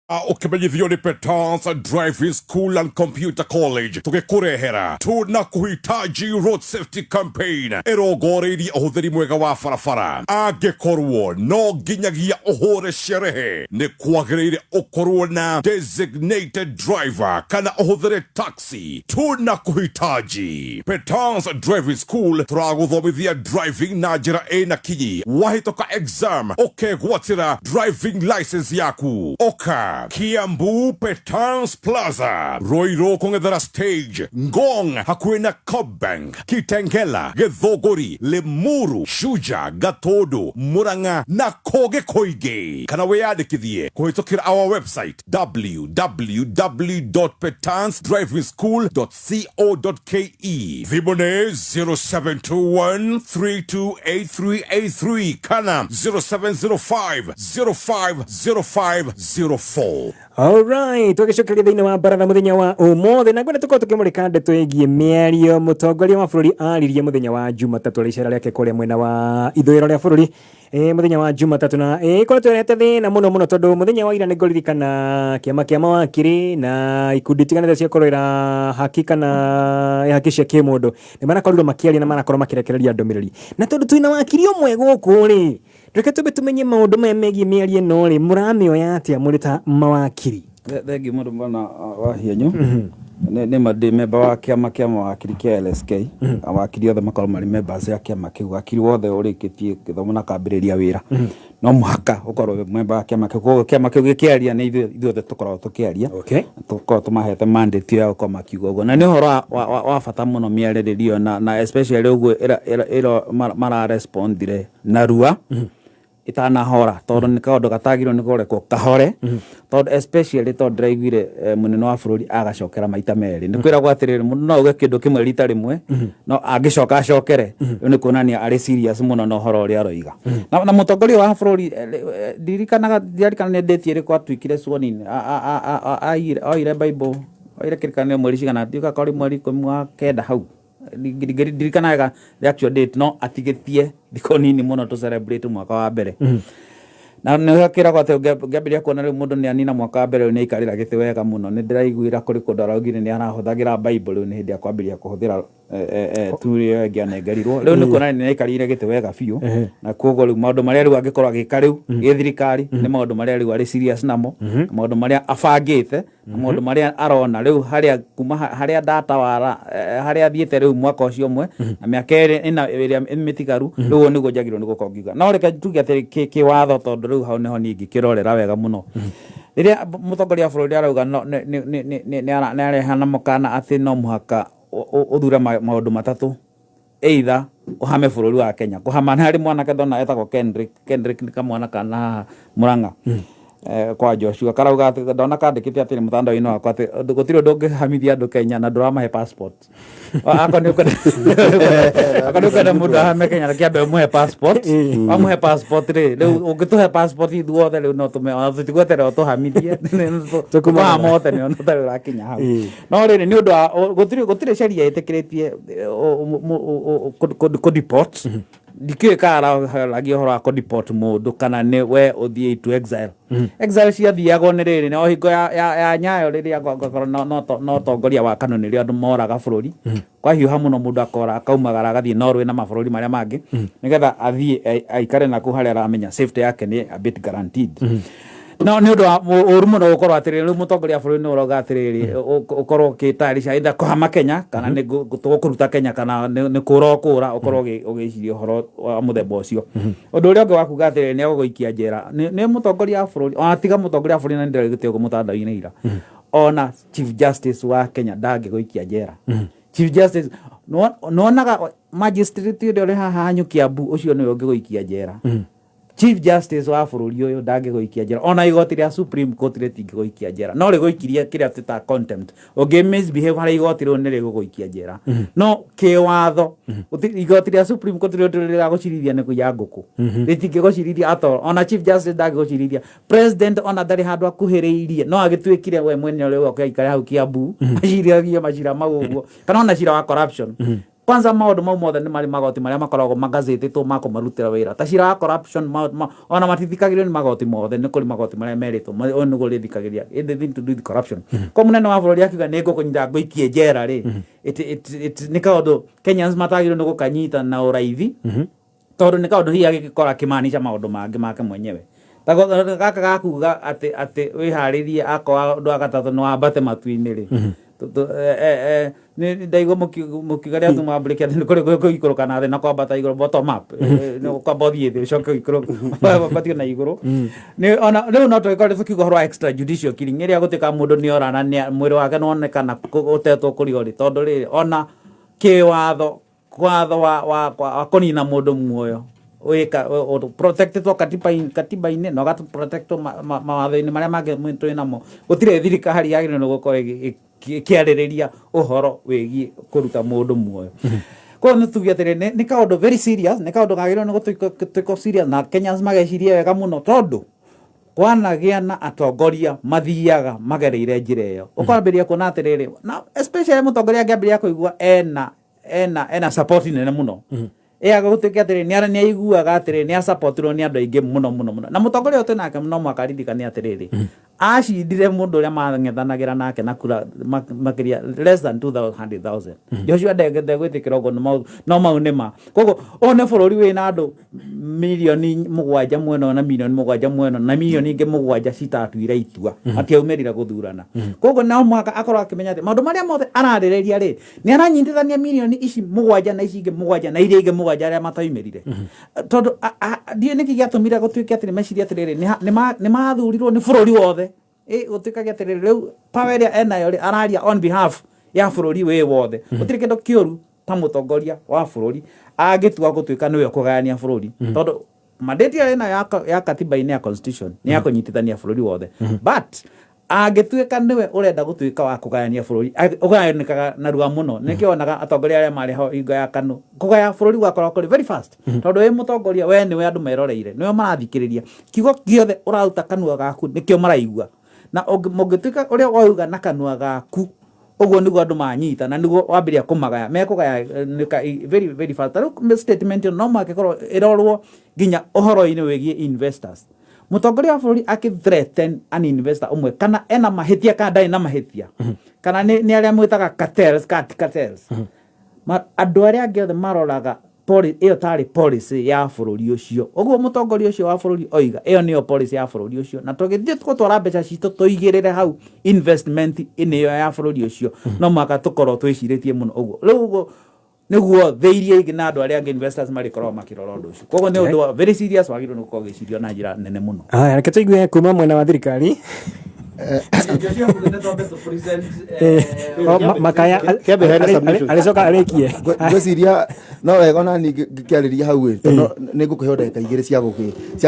Ũkĩmenyithio nĩ Petans Driving School and Computer College, tũgĩkũrehera tuna kuhitaji road safety campaign ĩrongoreirie ũhũthĩri mwega wa barabara. Angĩkorwo no nginyagia ũhũre sherehe, nĩ kwagĩrĩire ũkorwo na designated driver kana ũhũthĩre taxi. Tuna kuhitaji Petans Driving School, tũragũthomithia driving na njĩra ĩna kinyi. Wahĩtũka exam, ũkegwatĩra driving license yaku. Oka Kiambu, Petans Plaza, Ruiru kũng'ethera stage, Ngong hakuhĩ na Cob Bank, Kitengela, Gĩthũngũri, Limuru, Shuja, Gatũndũ, Murang'a na kũngĩ kũingĩ. Kana wĩyandĩkithie kũhĩtũkĩra our website www.petansdrivingschool.co.ke. Thimũ nĩ 0721328383 kana 0705 050504. Alright, tũgĩcokeria thĩinĩ wa baratha mũthenya wa ũmũthĩ, na ngwenda tũkorwo tũkĩmũrĩka ndeto ĩgiĩ mĩario mũtongoria wa bũrũri aririe mũthenya wa Jumatatũ arĩ icera rĩake kũrĩa mwena wa ithũĩro rĩa bũrũri mũthenya wa Jumatatũ, na ĩkoretwo ĩrehete thĩna mũno mũno, tondũ mũthenya wa ira nĩ ngũririkana kĩama kĩa mawakiri na ikundi itiganĩte cia kũrũĩra haki kana haki cia kĩmũndũ nĩ marakorirwo makĩaria na marakorwo makĩrekereria ndũmĩrĩri. Na tondũ twĩna wakiri ũmwe gũkũ rĩ, reke tũmbe tũmenye maũndũ maya megiĩ mĩario ĩno rĩ, mũramĩoya atĩa mũrĩ ta mawakiri? Thengiũ mũno, bwana Wahienyu. Nĩ ma ndĩ memba wa kĩama kĩa mawakiri kĩa LSK. Mawakiri othe makorwo marĩ members ya kĩama kĩu. Wakiri wothe ũrĩkĩtie gĩthomo na akambĩrĩria wĩra no mũhaka ũkorwo wĩ memba wa kĩama kĩu. Koguo kĩama kĩu gĩkĩaria, nĩ ithuothe tũkoragwo tũkĩaria. Tũkoragwo tũmahete mandate ĩyo ya gũkorwo makiuga ũguo. Na nĩ ũhoro wa bata mũno mĩarĩrĩrio ĩyo, na especially ũguo mararespondire narua ĩtanahora, tondũ nĩ kaũndũ gatagĩrĩirwo nĩ kũrekwo kahore, tondũ especially tondũ ndĩraiguire mũnene wa bũrũri agacokera maita merĩ. Nĩ kwĩragwo atĩrĩrĩ, mũndũ no auge kĩndũ kĩmwe rita rĩmwe, no angĩcoka acokere, rĩu nĩ kuonania arĩ serious mũno na ũhoro ũrĩa aroiga. Na mũtongoria wa bũrũri, ndirikanaga, ndirarikana nĩ date ĩrĩkũ atuĩkire sworn in, oire Bible, oire kĩrĩkanĩro mweri cigana, ndiũĩ kana mweri 19 hau. Ndirikana wega the actual date, no atigĩtie thikũ nini mũno tũ celebrate mwaka wa mbere. Na nĩ kĩragwo atĩ ũngĩambĩrĩria kuona rĩu mũndũ nĩ anina mwaka wa mbere, rĩu nĩ aikarĩra gĩtĩ wega mũno. Nĩ ndĩraiguĩra kũrĩ kũndũ araugire nĩ arahũthagĩra Bible, rĩu nĩ hĩndĩ ya kwambĩrĩria kũhũthĩra tool ĩyo ĩngĩ anengerirwo. Rĩu nĩ kuonania nĩ aikarĩire gĩtĩ wega biũ, na koguo rĩu maũndũ marĩa rĩu angĩkorwo agĩka rĩu gĩ thirikari nĩ maũndũ marĩa rĩu arĩ serious namo, maũndũ marĩa abangĩte na maũndũ marĩa arona rĩu harĩa kuma harĩa ndatawara, harĩa athiĩte rĩu mwaka ũcio ũmwe na mĩaka ĩrĩ ĩna ĩrĩa mĩtigaru. Rĩu ũyũ nĩguo njagĩrĩirwo nĩ gũkorwo ngiuga. No reke tuge atĩ kĩwatho, tondũ rĩu hau nĩho niĩ ingĩkĩrorera wega mũno, rĩrĩa mũtongoria wa bũrũri arauga no nĩ arehana mũkana atĩ no mũhaka ũthure maũndũ matatũ, either ũhame bũrũri wa Kenya. Kũhama nĩ harĩ mwanake ndona etagwo Kendrick. Kendrick nĩ kamwana kana haha Murang'a kwa Joshua, karauga atĩ ndona kandĩkĩte atĩrĩ mũtandao-inĩ wakwa atĩ gũtirĩ ũndũ ũngĩhamithia andũ Kenya na ndũramahe passport. Akorwo nĩ ũkwenda mũndũ ahame Kenya, reke ambe ũmũhe passport. Wamũhe passport rĩ, rĩu ũngĩtũhe passport ithuothe rĩu no tũme, ona tũtigweterera ũtũhamithie, tũkũhama othe nĩ ona ũtarĩ ũrakinya hau. No rĩrĩ, nĩ ũndũ wa gũtirĩ sheria ĩtĩkĩrĩtie kũ deport. Ndikĩũĩ kana araragia ũhoro wa kũ deport mũndũ kana nĩ we ũthiĩ into exile. Exile ciathiagwo nĩ rĩrĩ, o hingo ya Nyayo, rĩrĩa gwakorwo no tongoria wa KANU, nĩrĩo andũ moraga bũrũri kwahiũha mũno, mũndũ akora akaumagara agathiĩ Norway na mabũrũri marĩa mangĩ, nĩgetha athiĩ aikare nakũu harĩa aramenya safety yake nĩ a bit guaranteed. No nĩ ũndũ wa ũru mũno gũkorwo atĩrĩrĩ, rĩu mũtongoria wa bũrũri nĩ ũrauga atĩrĩrĩ, ũkorwo ũkĩtayarisha either kũhama Kenya kana nĩ tũgũkũruta Kenya kana nĩ kũra ũkũra, ũkorwo ũgĩciria ũhoro wa mũthemba ũcio. Ũndũ ũrĩa ũngĩ wa kuga atĩrĩrĩ, nĩ egũgũikia njera nĩ mũtongoria wa bũrũri, ona tiga mũtongoria wa bũrũri, na nĩ ndĩraugĩte ũguo mũtandao-inĩ ira, ona Chief Justice wa Kenya ndangĩgũikia njera. Chief Justice nĩwonaga magistrate ũrĩa ũrĩ haha hanyu Kiambu, ũcio nĩwe ũngĩgũikia njera. Chief Justice wa bũrũri ũyũ ndangĩgũikia njera, ona igoti rĩa Supreme Court rĩtingĩgũikia njera, no rĩgũikirie kĩrĩa twĩtaga contempt. Ũngĩ misbehave harĩ igoti rĩu, nĩ rĩgũgũikia njera. No kĩwatho igoti rĩa Supreme Court rĩu rĩgagũcirithia nĩ kũiya ngũkũ, rĩtingĩgũcirithia at all. Ona Chief Justice ndangĩgũcirithia. President ona ndarĩ handũ akuhĩrĩirie, no agĩtuĩkire we mwene ũrĩa ũgoka aikare hau Kiambu aciragie macira mau ũguo, kana ona cira wa corruption. Kwanza maũndũ mau mothe nĩ marĩ magoti marĩa makoragwo magazĩtĩtwo ma kũmarutĩra wĩra. Ta cira wa corruption ona matithikagĩrĩrio nĩ magoti mothe, nĩ kũrĩ magoti marĩa merĩtwo ũyũ nĩguo ũrĩthikagĩrĩria anything to do with corruption. Kwa mũnene wa bũrũri akiuga nĩ ngũkũnyita ngũikie njera rĩ, nĩ kaũndũ Kenyans matagĩrĩirwo nĩ gũkanyita na ũraithi, tondũ nĩ kaũndũ hihi agĩkora akĩmaanisha maũndũ mangĩ make mwenyewe. Ta gaka gakuga atĩ wĩharĩrie akorwo ũndũ wa gatatũ nĩ wambate matu-inĩ rĩ. Ndaigua mũkiuga rĩa tuma mbũrĩki atĩ nĩ kũrĩ gũikũrũka na thĩ na kwambata igũrũ, bottom up. Nĩ kwamba ũthiĩ thĩ ũcoke ũikũrũke, wambatio na igũrũ. Nĩ ona rĩu no tũgĩkorwo tũkiuga ũhoro wa extrajudicial killing ĩrĩa gũtuĩka mũndũ nĩ ora na mwĩrĩ wake nĩ wonekana ũtetwo kũrĩa ũrĩ, tondũ rĩrĩ ona kĩwatho watho wa kũnina mũndũ muoyo wĩka protectedwo katiba-inĩ na ũga protectwo mawatho-inĩ marĩa mangĩ twĩ namo. Gũtirĩ thirikari yagĩrĩirwo nĩ gũkorwo ĩkĩarĩrĩria ũhoro wĩgiĩ kũruta mũndũ muoyo. Koguo nĩ tuge atĩrĩ, nĩ kaũndũ very serious, nĩ kaũndũ kagĩrĩirwo nĩ gũtuĩka serious na Kenyans mageciria wega mũno, tondũ kwanagĩa na atongoria mathiaga magereire njĩra ĩyo. Ũkwambĩrĩria kuona atĩrĩrĩ, na especially mũtongoria angĩambĩrĩria kũigua ena support nene mũno. Ĩaga gũtuĩka atĩrĩ, nĩ aiguaga atĩrĩ, nĩ asupportirwo nĩ andũ aingĩ mũno mũno mũno. Na mũtongoria ũyũ twĩ nake no mũhaka aririkane atĩrĩrĩ, acindire mũndũ ũrĩa mang'ethanagĩra nake na kura makĩria less than 200,000. Joshua ndegwĩtĩkĩra ũguo, no mau nĩ ma. Koguo ũyũ nĩ bũrũri wĩna andũ milioni 7 mwena ũyũ na milioni 7 mwena ũyũ na milioni ingĩ 7 citatuire itua, matiaumĩrire gũthurana. Koguo no mũhaka akorwo akĩmenya atĩ maũndũ marĩa mothe ararĩrĩria rĩ, nĩ aranyitithania milioni ici 7 na ici ingĩ 7 na iria ingĩ 7 arĩa mataumĩrire. Tondũ ndiũĩ nĩkĩ gĩatũmire gũtuĩke atĩ nĩ meciria atĩrĩrĩ, nĩ mathurirwo nĩ bũrũri wothe. Gũtuĩkage atĩrĩrĩ, rĩu power ĩrĩa enayo rĩ, araria on behalf ya bũrũri wĩ wothe. Gũtirĩ kĩndũ kĩũru ta mũtongoria wa bũrũri angĩtua gũtuĩka nĩwe ũkũgayania bũrũri, tondũ mandate ĩrĩa ĩna ya katiba-inĩ ya constitution nĩ ya kũnyitithania bũrũri wothe, but angĩtuĩka nĩwe ũrenda gũtuĩka wa kũgayania bũrũri, ũgayanĩkaga narua mũno. Nĩkĩo wonaga atongoria arĩa marĩ ho hingo ya KANU, kũgaya bũrũri gwakoragwo kũrĩ very fast, tondũ wĩ mũtongoria we nĩwe andũ meroreire, nĩwe marathikĩrĩria, kiugo gĩothe ũraruta kanua gaku nĩkĩo maraigua. Na mũngĩtuĩka ũrĩa wauga na kanua gaku, ũguo nĩguo andũ manyita na nĩguo wambĩrĩria kũmagaya, mekũgaya very very fast. Ta rĩu statement ĩno no mũhaka ĩkorwo ĩrorwo nginya ũhoro-inĩ wĩgiĩ investors. Mũtongoria wa bũrũri akĩ threaten an investor ũmwe, kana ena mahĩtia kana ndarĩ na mahĩtia, kana nĩ arĩa mwĩtaga cartels, cartels. Andũ arĩa angĩ othe maroraga ĩyo tarĩ policy ya bũrũri ũcio. Ũguo mũtongoria ũcio wa bũrũri oiga ĩyo nĩyo policy ya bũrũri ũcio, na tũgĩthiĩ gũtwara mbeca citũ tũigĩrĩre hau investment inĩ ĩyo ya bũrũri ũcio, no mũhaka tũkorwo twĩcirĩtie mũno ũguo. Rĩu ũguo nĩguo thĩ iria ingĩ na andũ arĩa angĩ investors marĩkoragwo makĩrora ũndũ ũcio. Koguo nĩ ũndũ wa very serious, wagĩrĩirwo nĩ gũkorwo ũgĩcirio na njĩra nene mũno. Haya, reke tũigue kuma mwena wa thirikari. Makaya Kĩambe heane submission. Arĩcoka arĩkie. Ngwĩciria no wega ona niĩ ngĩkĩarĩria hau ĩ, tondũ nĩ ngũkũhe ndagĩka 2 cia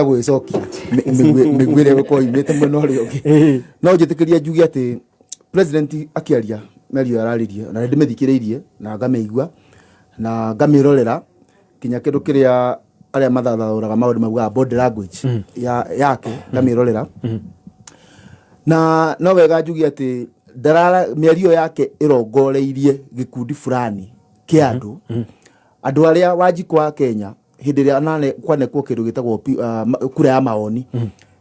gũgĩcokia mĩguĩ ĩrĩa ĩgũkorwo imĩte mwena ũrĩa ũngĩ. No njĩtĩkĩrie njuge atĩ president akĩaria mĩario ĩyo araririe, na nĩ ndĩmĩthikĩrĩirie na ngamĩigua na ngamĩrorera nginya kĩndũ kĩrĩa arĩa mathathaũraga maũndũ maugaga body language yake ngamĩrorera. Na no wega njuge atĩ mĩario yake ĩrongoreirie gĩkundi fulani kĩa andũ, andũ arĩa Wanjikũ wa Kenya hĩndĩ ĩrĩa kwanekwo kĩndũ gĩtagwo kura ya maoni,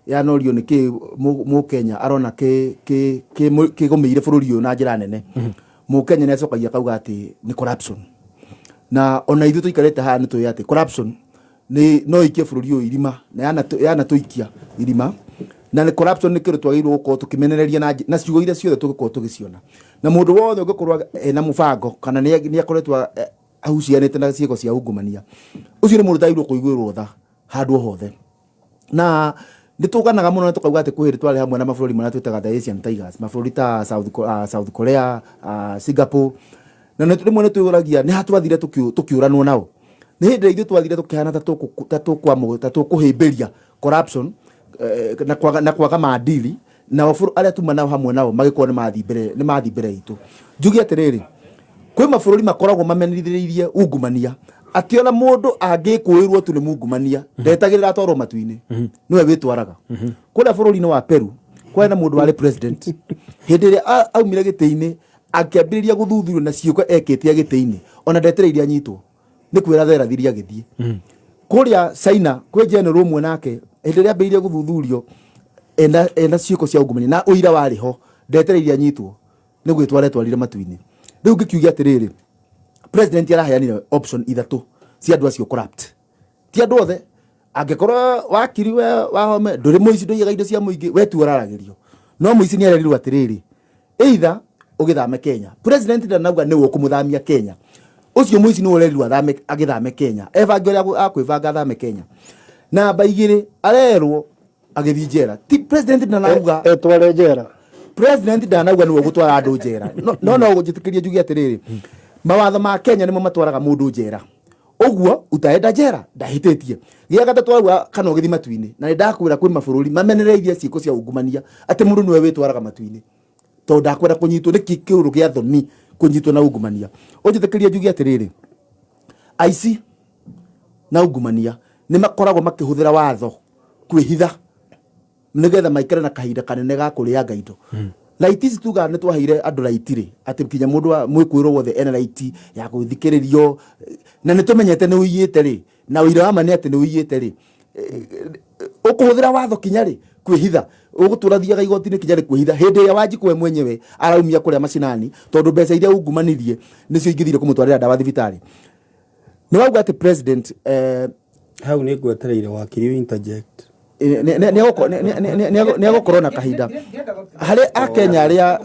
yanorio nĩ kĩ Mũkenya arona kĩgũmĩire bũrũri ũyũ na njĩra nene, Mũkenya nĩ acokagia akauga atĩ nĩ corruption. Na ona ithuĩ tũikarĩte haha nĩ tũĩ atĩ corruption nĩ no ikie bũrũri ũyũ irima, na yanatũikia irima. Na nĩ corruption nĩ kĩndũ twagĩrĩirwo gũkorwo tũkĩmenereria na ciugo iria ciothe tũngĩkorwo tũgĩciona. Na mũndũ wothe ũngĩkorwo ena mũbango kana nĩ akoretwo ahucianĩte na ciĩko cia ungumania, ũcio nĩ mũndũ ũtagĩrĩirwo kũiguĩrwo tha handũ o hothe. Na nĩ tũganaga mũno na tũkauga atĩ kwĩ hĩndĩ twarĩ hamwe na mabũrũri marĩa twĩtaga the Asian Tigers, mabũrũri ta South Korea, Singapore. Na rĩmwe nĩ twĩyũragia nĩ ha twathire tũkĩũranwo nao. Nĩ hĩndĩ ĩrĩa ithuĩ twathire tũkĩhana ta tũkũhĩmbĩria corruption na kwaga maadili, nao arĩa tuma nao hamwe nao magĩkorwo nĩ mathiĩ mbere itũ. Njuge atĩrĩrĩ, kwĩ mabũrũri makoragwo mamenithĩrĩirie ungumania, atĩ ona mũndũ angĩkũĩrwo tu nĩ mungumania ndetagĩrĩra atwarwo matu-inĩ, nĩwe wĩtwaraga. Kũrĩa bũrũri-inĩ wa Peru kwarĩ na mũndũ warĩ president, hĩndĩ ĩrĩa aumire gĩtĩ-inĩ Akĩambĩrĩria gũthuthurio na ciĩko ekĩte agĩtĩ-inĩ, ona ndetereire anyitwo nĩ kwĩra therathirie agĩthiĩ kũrĩa China. Kwĩ general ũmwe nake hĩndĩ ĩrĩa ambĩrĩirie gũthuthurio ena ciĩko cia ungumania na ũira warĩ ho, ndetereire anyitwo, nĩ gwĩtwara etwarire matu-inĩ. Rĩu ngĩkiuge atĩrĩrĩ, president araheanire option ithatũ cia andũ acio corrupt, ti andũ othe. Angĩkorwo wakiri we wahome ndũrĩ mũici, ndũiyaga indo cia mũingĩ, we tu ũraragĩrio. No mũici nĩ arerirwo atĩrĩrĩ, either ũgĩthame Kenya. President ndanauga nĩwe ũkũmũthamia Kenya. Ũcio mũici nĩwe ũrerirwo athame, agĩthame Kenya, ebange ũrĩa akwĩbanga athame Kenya. Namba igĩrĩ, arerwo agĩthiĩ njera. Ti president ndanauga Etware njera. President ndanauga nĩwe ũgũtwara andũ njera. No njĩtĩkĩrie njuge atĩrĩrĩ, mawatho ma Kenya nĩmo matwaraga mũndũ njera. Ũguo utaenda njera ndahĩtĩtie. Gĩa gatatũ, arauga kana ũgĩthiĩ matu-inĩ. Na nĩ ndakwĩra kwĩ mabũrũri mamenereirie ciĩko cia ungumania atĩ mũndũ nĩwe wĩtwaraga matu-inĩ tondũ ndakwenda kũnyitwo. Nĩ kĩũndũ gĩa thoni kũnyitwo na ungumania. Ũnjĩtĩkĩrie njuge atĩrĩrĩ, aici na ungumania nĩ makoragwo makĩhũthĩra watho kwĩhitha nigetha maikare na kahinda kanene ga kũrĩanga indo. Right ici tugaga nĩ twaheire andũ right rĩ, atĩ kinya mũndũ wa mwĩkũĩrwo wothe ena right ya gũthikĩrĩrio, na nĩ tũmenyete nĩ ũiyĩte rĩ, na ũira wa ma nĩ atĩ nĩ ũiyĩte rĩ, ũkũhũthĩra watho kinya rĩ kwĩhitha? Ũgũtũra thiaga igoti-inĩ kinya rĩ kwĩhitha, hĩndĩ ĩrĩa Wanjikũ we mwenyewe araumia kũrĩa macinani, tondũ mbeca iria ungumanirie nĩcio ingĩthire kũmũtwarĩra ndawa thibitarĩ? Nĩ wauga atĩ president Hau nĩ ngwetereire wakiri interject. Nĩ egũkorwo na kahinda harĩ akenya arĩa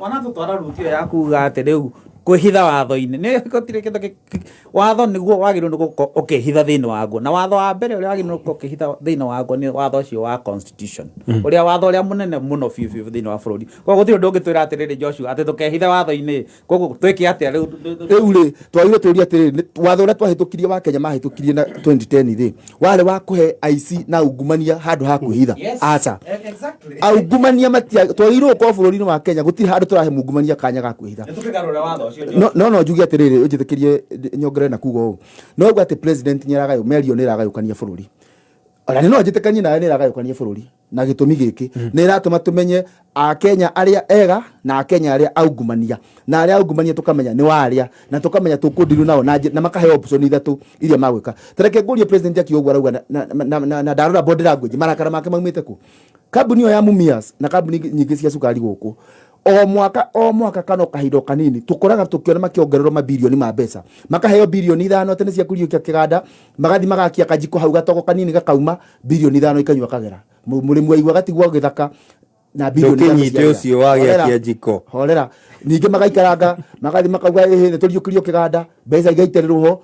Wanatũtwara ruti ĩyo ya kuga atĩ rĩu kwĩhitha watho-inĩ nĩ gũtirĩ kĩndũ watho nĩguo wagĩrĩirwo nĩ gũkorwo ũkĩhitha thĩinĩ waguo. Na watho wa mbere ũrĩa wagĩrĩirwo nĩ gũkorwo ũkĩhitha thĩinĩ waguo nĩ watho ũcio wa constitution, ũrĩa watho ũrĩa mũnene mũno biũ biũ thĩinĩ wa bũrũri. Koguo gũtirĩ ũndũ ũngĩtwĩra atĩrĩrĩ, Joshua, atĩ tũkehithe watho-inĩ. Koguo twĩke atĩa rĩu? Rĩu rĩ, twagĩrĩirwo tũrie atĩrĩrĩ, watho ũrĩa twahĩtũkirie wa Kenya, mahĩtũkirie na 2010 rĩ, warĩ wa kũhe aici na ungumania handũ ha kwĩhitha? Aca. Aungumania matia twagĩrĩirwo gũkorwo bũrũri-inĩ wa Kenya gũtirĩ handũ tũrahe mungumania kanya ga kwĩhitha. Nĩtũkĩgarũre watho ũcio. No njuge atĩrĩrĩ, ũnjĩtĩkĩrie nyongerere na kuga ũũ, no uga atĩ president nĩ aragayũ mĩario nĩ ĩragayũkania bũrũri. Ona nĩ no njĩtĩkanie nawe, nĩ ĩragayũkania bũrũri na gĩtũmi gĩkĩ: nĩ ĩratũma tũmenye akenya arĩa ega na akenya arĩa aungumania, na arĩa aungumania tũkamenya nĩ warĩa, na tũkamenya tũkũndiru nao na makaheo option ithatũ iria magwĩka. Tareke ngũrie president akiuga ũguo arauga na ndarora body language, marakara make maumĩte kũ? Kambuni ĩyo ya Mumias na kambuni nyingĩ cia cukari gũkũ, o mwaka o mwaka kana o kahinda o kanini, tũkoraga tũkĩona makĩongererwo mabirioni ma mbeca, makaheo 5 birioni atĩ nĩ cia kũriũkia kĩganda, magathi magakia kajiko hau gatogo kanini gakauma 5 birioni ikanyua kagera. Mũrĩmi wa igwa gatigwo gĩthaka na 5 birioni Ndũkĩnyite cia ũcio wa Horera. gĩakia njiko. Horera. Ningĩ magaikaranga magathi makauga ĩhĩ nĩ tũriũkirio kĩganda, mbeca igaitĩrĩrwo ho,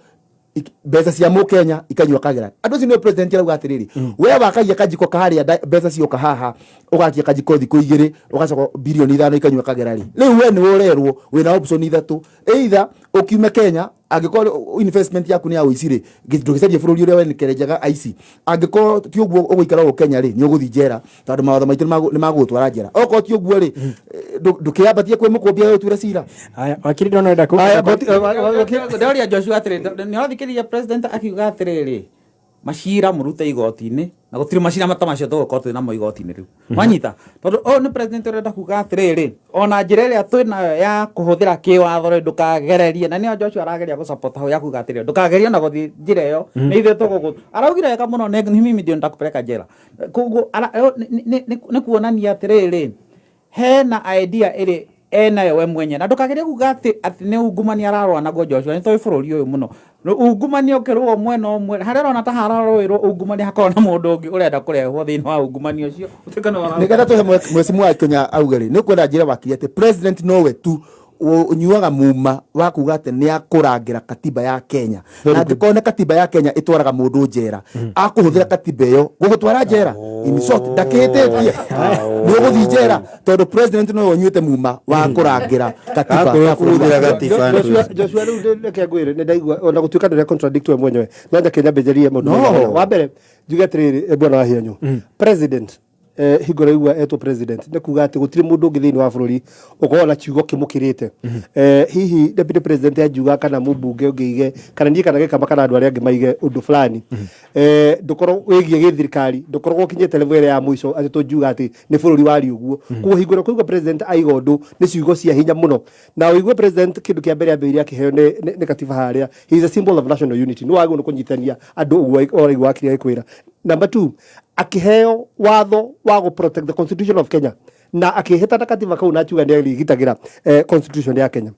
mbeca cia mũkenya ikanyua kagera. Andũ acio nĩo president arauga atĩrĩrĩ, we wakagia kajiko karĩa mbeca cioka haha, ũgakia kajiko thikũ 2, ũgacoka 5 birioni ikanyua kagera rĩ, rĩu we nĩwe ũrerwo wĩna option ithatũ: either ũkiume Kenya, angĩkorwo investment yaku nĩ ya ũici rĩ, ndũgĩcarie bũrũri ũrĩa wenekerenjaga aici. Angĩkorwo ti ũguo ũgũikara gũkũ Kenya rĩ, nĩ ũgũthiĩ njera, tondũ mawatho maitũ nĩ magũgũtwara njera. Okorwo ti ũguo rĩ, ndũkĩambatie kwĩ mũkũmbia ũtuĩre cira. Haya, wakiri, ndona ũrenda Aya, Ndoria Joshua atĩrĩ, nĩ wathikĩrĩria president akiuga atĩrĩrĩ, macira mũrute igoti-inĩ, na gũtirĩ macira ta macio tũgũkorwo twĩ namo igoti-inĩ rĩu. Wanyita? Tondũ ũyũ nĩ president ũrenda kuga atĩrĩrĩ, ona njĩra ĩrĩa twĩ nayo ya kũhũthĩra kĩwatho rĩ, ndũkagererie. Na nĩyo Joshua arageria gũsupport hau ya kuga atĩrĩrĩ, ndũkagerie ona gũthiĩ njĩra ĩyo, nĩ ithuĩ tũgũgũ araugire wega mũno, nĩ mimi ndio nitakupeleka jela. Koguo nĩ kuonania atĩrĩrĩ, hena idea ĩrĩ enayo we mwenye, na ndũkagerie kuga atĩ nĩ ungumania ararũa naguo. Joshua, nĩ tũĩ bũrũri ũyũ mũno. Ungumania ũkĩrũo mwena ũmwe, harĩa ũrona ta hararũĩrwo ungumania, hakorwo na mũndũ ũngĩ ũrenda kũrehwo thĩinĩ wa ungumania ũcio. Ũtuĩke nĩ Nĩgetha tũhe mwecimu Kenya auge rĩ, nĩ kwenda njĩre wakiri atĩ president nowe tu ũnyuaga muma wa kuga atĩ nĩ akũrangĩra katiba ya Kenya, na angĩkorwo nĩ katiba ya Kenya ĩtwaraga mũndũ njera, akũhũthĩra katiba ĩyo gũgũtwara njera. In short, ndakĩhĩtĩtie, nĩ ũgũthiĩ njera tondũ president nowe ũnyuĩte muma wa kũrangĩra katiba Akorwo ya bũrũri wa kũhũthĩra Kenya. gatiba. Joshua, rĩu reke ngwĩre, nĩ ndaigua ona gũtuĩka ndũrĩa contradict we mwenyewe, no njake nyambĩrĩrie maũndũ No. maigana ũna. Wa mbere njuge atĩrĩrĩ, bwana wa Hianyu, president Hingo ĩraigua etwo president nĩ kuga atĩ gũtirĩ mũndũ ũngĩ thĩinĩ wa bũrũri ũkoragwo na kiugo kĩmũkĩrĩte. Hihi deputy president angiuga kana mũmbunge ũngĩ aige kana niĩ kana Gĩkamba kana andũ arĩa angĩ maige ũndũ fulani, ndũkorwo wĩgiĩ gĩthirikari, ndũkoragwo ũkinyĩte level ĩrĩa ya mũico atĩ tũngiuga atĩ nĩ bũrũri waria ũguo. Koguo hingo ĩrĩa kũigua president aiga ũndũ nĩ ciugo cia hinya mũno, na ũigue president kĩndũ kĩa mbere ambĩrĩirie akĩheo nĩ katiba harĩa, he is a symbol of national unity, nĩ wagĩrĩirwo nĩ kũnyitania andũ ũguo ũraigua wakiri agĩkwĩra. Number two, akĩheo watho wa gũ protect the constitution of Kenya na akĩhĩta na katiba kau na akiuga nĩ arĩgitagĩra constitution ya Kenya.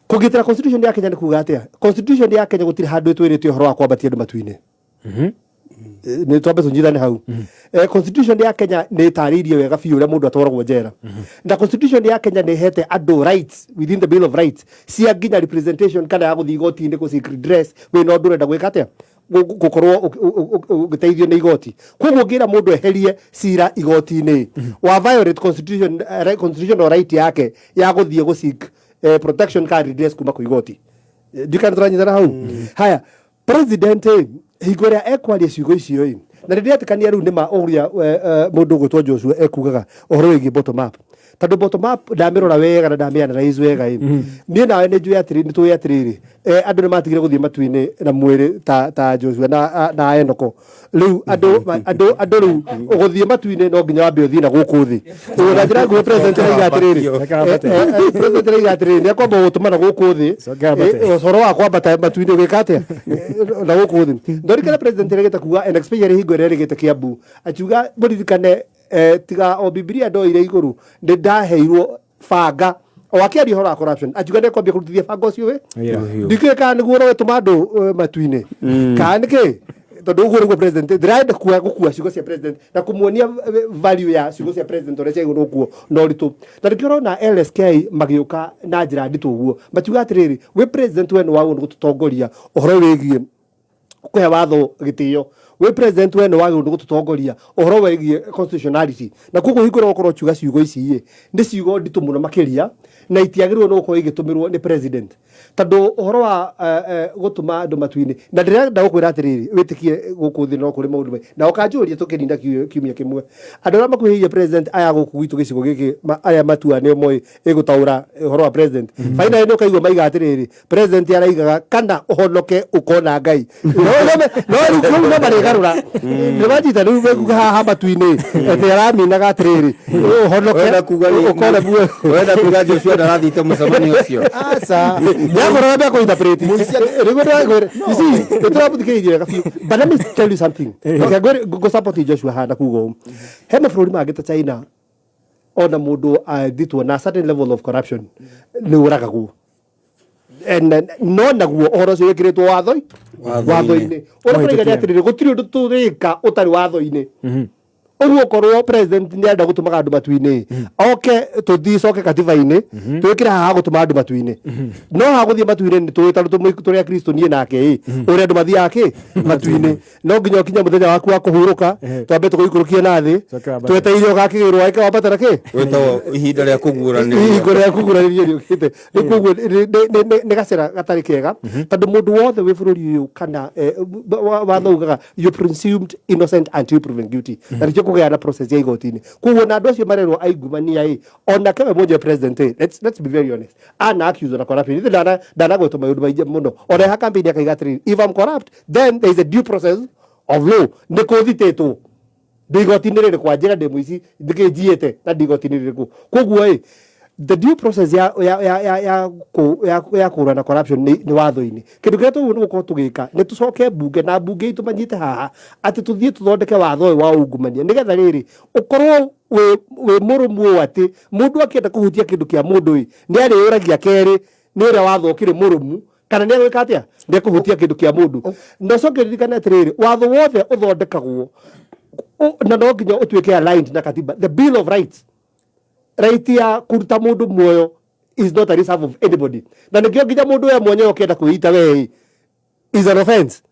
Kũgitĩra constitution ya Kenya nĩ kuga atĩa? Constitution ya Kenya gũtirĩ handũ ĩtwĩrĩte ũhoro wa kwambatia andũ matu-inĩ. Nĩ twambe tũnyitane hau. Constitution ya Kenya nĩ ĩtarĩirie wega biũ ũrĩa mũndũ atwaragwo njera, na constitution ya Kenya nĩ ĩhete andũ rights within the Bill of Rights cia nginya representation kana ya gũthiĩ igoti-inĩ gũ seek redress wĩna ũndũ ũrenda gwĩka atĩa, gũkorwo ũgĩteithio nĩ igoti. Koguo ũngĩra mũndũ eherie cira igoti-inĩ, wa violate constitution, constitutional right yake ya gũthiĩ gũ seek protection kana redress kuma kwĩ igoti. Ndikana tũranyitana hau. Haya, president ĩ, hingo ĩrĩa ekwaria ciugo icio ĩ, na nĩ ndĩretĩkania rĩu nĩma ũrĩa mũndũ ũgwĩtwo Joshua ekugaga ũhoro wĩgiĩ bottom up, tondũ bottom up ndamĩrora wega na ndamĩ analyze wega ĩ, niĩ nawe nĩ njũĩ atĩrĩ, nĩ tũĩ atĩrĩrĩ, andũ nĩ matigire gũthiĩ matu-inĩ na mwĩrĩ ta Joshua na Enoko. Rĩu andũ rĩu ũgũthiĩ matu-inĩ no nginya wambe ũthiĩ na gũkũ thĩ. Ũguo na njĩra nguhĩ president araiga atĩrĩrĩ, president araiga atĩrĩrĩ, nĩ akwamba gũtũma na gũkũ thĩ. Coke ambate. Ũhoro wa kwambata matu-inĩ ũgĩka atĩa na gũkũ thĩ. Ndorikana president erĩgĩte kuga, and especially hingo ĩrĩa erĩgĩte Kiambu, akiuga mũririkane, tiga o Bibilia ndoire igũrũ nĩ ndaheirwo banga, o akĩaria ũhoro wa corruption, akiuga nĩ kwambia kũrutithia banga ũcio wĩ Wĩra. Ndikĩũĩ kana nĩguo ũrotũma andũ matu-inĩ kana nĩkĩ, tondũ ũguo nĩguo president ndĩrenda gũkua ciugo cia president na kũmuonia value ya ciugo cia president ũrĩa ciagĩrĩirwo gũkuo na ũritũ. Na nĩkĩo ũrona LSK magĩũka na njĩra nditũ ũguo, makiuga atĩrĩrĩ, wĩ president, we nĩ wagĩrĩirwo nĩ gũtũtongoria ũhoro wĩgiĩ kũhe watho gĩtĩo, wĩ president, we nĩ wagĩrĩirwo nĩ gũtũtongoria ũhoro wĩgiĩ constitutionality. Na koguo hingo ĩrĩa ũgũkorwo ũkiuga ciugo ici ĩ, nĩ ciugo nditũ mũno makĩria na itiagĩrĩirwo nĩ gũkorwo igĩtũmĩrwo nĩ president, tondũ ũhoro wa gũtũma andũ matu-inĩ, na ndĩrenda gũkwĩra atĩrĩrĩ, wĩtĩkie gũkũ thĩ no kũrĩ maũndũ maingĩ na ũkanjũria tũkĩnina kiumia kĩmwe, andũ arĩa makuhĩrĩirie president aya gũkũ gwitũ gĩcigo gĩkĩ, arĩa matua nĩo moĩ ĩgũtaũra ũhoro wa president, finally nĩ ũkaigua maiga atĩrĩrĩ, president araigaga kana ũhonoke ũkona Ngai, no rĩu kũu no marĩgarũra nĩ manjita rĩu mekuga haha matu-inĩ atĩ araminaga atĩrĩrĩ, ũhonoke Wenda kuga ũkona muoyo. Wenda kuga Joshua ndarathiĩte mũcemanio ũcio? Aca. Nĩakorwo mekũinterpret rĩguo ndĩrakwĩra ici nĩtũramũthikĩrĩirie wega biũ. But let me tell you something, reke ngũ support Joshua haha na kuga ũũ, he mabũrũri mangĩ ta China, ona mũndũ athitwo na certain level of corruption nĩ ũragagwo. And no naguo ũhoro ũcio wĩkĩrĩtwo Watho-inĩ. watho-inĩ. Ũrĩa tũraiga nĩ atĩrĩrĩ, gũtirĩ ũndũ tũrĩka ũtarĩ watho-inĩ. Ũguo korwo president nĩ arenda gũtũmaga andũ matu-inĩ, oke tũthiĩ coke katiba-inĩ twĩkĩre haha gũtũma andũ matu-inĩ. No haha gũthiĩ matu-inĩ nĩ tũĩ, tondũ tũrĩ akristo niĩ nake ĩ, ũrĩa andũ mathiaga kĩ matu-inĩ, no nginya ũkinye mũthenya waku wa kũhurũka, twambe tũgũikũrũkie na thĩ. Coke wambate. Twetereire ũgakĩgĩrwo wambatĩra kĩ. Wĩtagwo ihinda rĩa kũguũranĩrio. Ihingo rĩa kũguũranĩrio rĩũkĩte. Rĩu koguo nĩ gacĩra gatarĩ kega, tondũ mũndũ wothe wĩ bũrũri ũyũ kana watho ugaga you presumed innocent until proven guilty, na nĩkĩo kũgĩa na process ya igoti-inĩ. Koguo na andũ acio marerwo aingumania ĩ, onake we mwenyewe president ĩ, let's be very honest, ana accused na corruption. Ithe ndanagwetwo maũndũ maingĩ mũno, ona ha campaign akaiga atĩrĩrĩ, if I'm corrupt, then there is a due process of law, nĩ kũthitĩtwo ndĩ igoti-inĩ rĩrĩkũ, anjĩra ndĩ mũici ndĩkĩ njiĩte na ndĩ igoti-inĩ rĩrĩkũ. Koguo ĩ, the due process ya kũrũa na corruption nĩ watho-inĩ. Kĩndũ kĩrĩa tũgũ nĩ gũkorwo tũgĩka nĩ tũcoke mbunge na mbunge itũ manyite haha atĩ tũthiĩ tũthondeke watho ũyũ wa ungumania, nĩgetha rĩrĩ ũkorwo wĩ mũrũmu ũũ atĩ mũndũ akĩenda kũhutia kĩndũ kĩa mũndũ ĩ, nĩ arĩũragia kerĩ nĩ ũrĩa watho ũkĩrĩ mũrũmu kana nĩ egwĩka atĩa, nĩ ekũhutia kĩndũ kĩa mũndũ. Na ũcoke ũririkane atĩrĩrĩ, watho wothe ũthondekagwo na no nginya ũtuĩke aligned na katiba, the Bill of Rights. Right ya kũruta mũndũ muoyo is not a reserve of anybody, na nĩkĩo nginya mũndũ we mwenyewe ũkĩenda kwĩita we is an offense.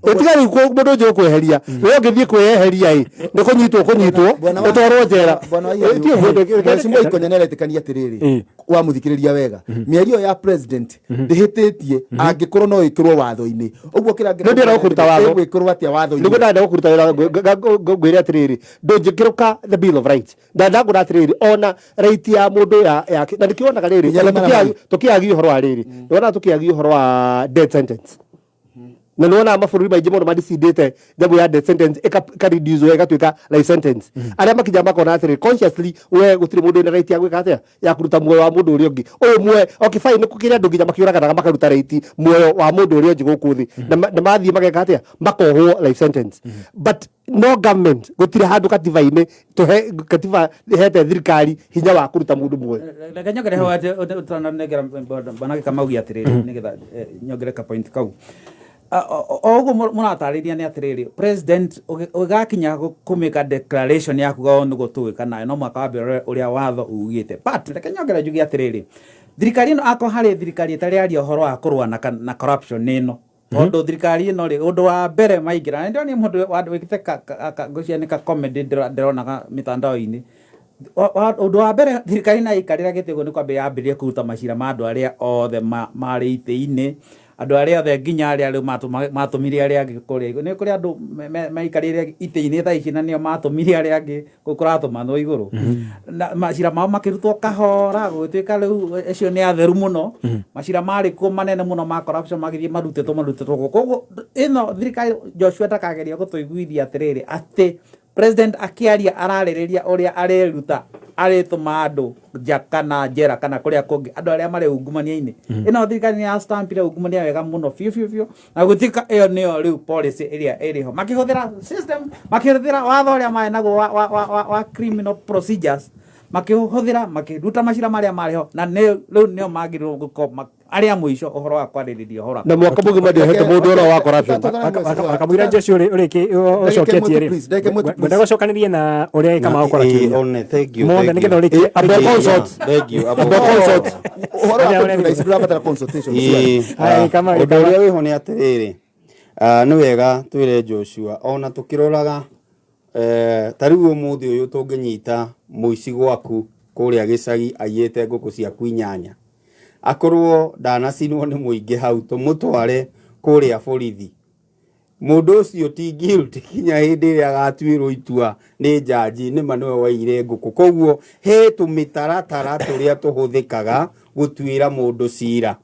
Ĩtiga rĩu mũndũ ũngĩ ũkweheria, we ũngĩthiĩ kwĩyeheria ĩ nĩ kũnyitwo kũnyitwo ũtwarwo njera. Bwana Ĩ, ti ũguo, Mheshimiwa Ikonya nĩaretĩkania atĩrĩrĩ, wamũthikĩrĩria wega, mĩario ya president ndĩhĩtĩtie angĩkorwo no ĩkĩrwo watho-inĩ ũguo. Kĩrĩa Nĩ ndĩrenda gũkũruta watho. Ĩgwĩkĩrwo atĩa watho-inĩ? Nĩguo ndenda gũkũruta wĩra, ngwĩre atĩrĩrĩ, ndũngĩkĩrũka the Bill of Rights. Ndangũra atĩrĩrĩ, ona right ya mũndũ ya na nĩkĩo wonaga rĩrĩ, Nginya ona maramari. tũkĩagia ũhoro wa rĩrĩ, nĩwonaga tũkĩagia ũhoro wa death sentence, na nĩwonaga mabũrũri maingĩ mũno madicindĩte nyamũ ya death sentence ĩka-reduce ĩgatuĩka life sentence, arĩa makinya makona atĩrĩ, consciously we gũtirĩ mũndũ wĩna right ya gwĩka atĩa, ya kũruta muoyo wa mũndũ ũrĩa ũngĩ ũyũ muoyo. Okay, fine, nĩ kũkĩrĩ andũ nginya makĩũraganaga makaruta right muoyo wa mũndũ ũrĩa ũngĩ gũkũ thĩ, na mathiĩ mageka atĩa, makohwo life sentence. But no government, gũtirĩ handũ katiba-inĩ tũhe katiba ĩhete thirikari hinya wa kũruta mũndũ muoyo. Reke nyongere ho atĩ ũtananengera bwana Gĩkamau atĩrĩrĩ, nĩgetha nyongere ka point kau. O ũguo mũratarĩria nĩ atĩrĩrĩ, president ũgĩgakinya kũmĩka declaration ya kuga ũũ nĩguo tũgwĩka nayo, no mũhaka wambe ũrore ũrĩa watho ugĩte. But reke nyongere njuge atĩrĩrĩ, thirikari ĩno, akorwo harĩ thirikari ĩtarĩ yaria ũhoro wa kũrũa na corruption ĩno, tondũ thirikari ĩno rĩ, ũndũ wa mbere maingĩra na ndĩronire mũndũ wĩkĩte ngwĩciria nĩ ka comedy ndĩronaga mĩtandao-inĩ. Ũndũ wa mbere thirikari na ĩikarĩra gĩtĩ ũguo nĩ kwambia yambĩrĩria kũruta macira ma andũ arĩa othe marĩ itĩ-inĩ, andũ arĩa othe nginya arĩa rĩu matũmire arĩa angĩ kũrĩa igũrũ. Nĩ kũrĩ andũ maikarĩire itĩ-inĩ thaa ici na nĩo matũmire arĩa angĩ kũu kũratũmanwo igũrũ, na macira mao makĩrutwo kahora, gũgĩtuĩka rĩu acio nĩ atheru mũno. Macira marĩ kuo manene mũno ma corruption magĩthiĩ marutĩtwo gũkũ. Koguo ĩno thirikari, Joshua ndakageria gũtũiguithia atĩrĩrĩ atĩ president akĩaria ararĩrĩria ũrĩa areruta arĩtũma andũ nja kana njera kana kũrĩa kũngĩ, andũ arĩa marĩ ungumania-inĩ. Ĩno thirikari nĩ yastampire ungumania wega mũno biũ biũ biũ, na gũtuĩka ĩyo nĩyo rĩu policy ĩrĩa ĩrĩ ho, makĩhũthĩra system, makĩhũthĩra watho ũrĩa marĩ naguo wa criminal procedures, makĩhũthĩra makĩruta macira marĩa marĩ ho, na rĩu nĩo magĩrĩirwo gũkorwo arĩa mũico ũhoro wa kwarĩrĩria ũhoro wa Na mwaka mũgima ndiohete mũndũ ũrĩa wa corruption. Wakamwira Joshua ũrĩki ũcoketie rĩ, Please, ndagĩka ĩmwe tu, please. ngwenda gũcokanĩrie na ũrĩa Gĩkamau akora kĩũria One, thank you. mothe Thank nĩgetha you. ũrĩkie. Ambe consult. Thank you. Ambe consult. Ũhoro wa Arĩa kũrutwo ndũrabatara consultation. Haya, Gĩkamau, Ũndũ Gĩkamau. ũrĩa wĩho nĩ atĩrĩrĩ, nĩ wega twĩre Joshua ona tũkĩroraga, ta rĩu ũmũthĩ ũyũ tũngĩnyita mũici gwaku kũrĩa gĩcagi aiyĩte ngũkũ ciaku inyanya, akorwo ndanacinwo nĩ mũingĩ hau, tũmũtware kũrĩa borithi, mũndũ ũcio ti guilty kinya hĩndĩ ĩrĩa agatuĩrwo itua nĩ njanji nĩma nĩwe waiyire ngũkũ. Koguo he tũmĩtaratara tũrĩa tũhũthĩkaga gũtuĩra mũndũ cira,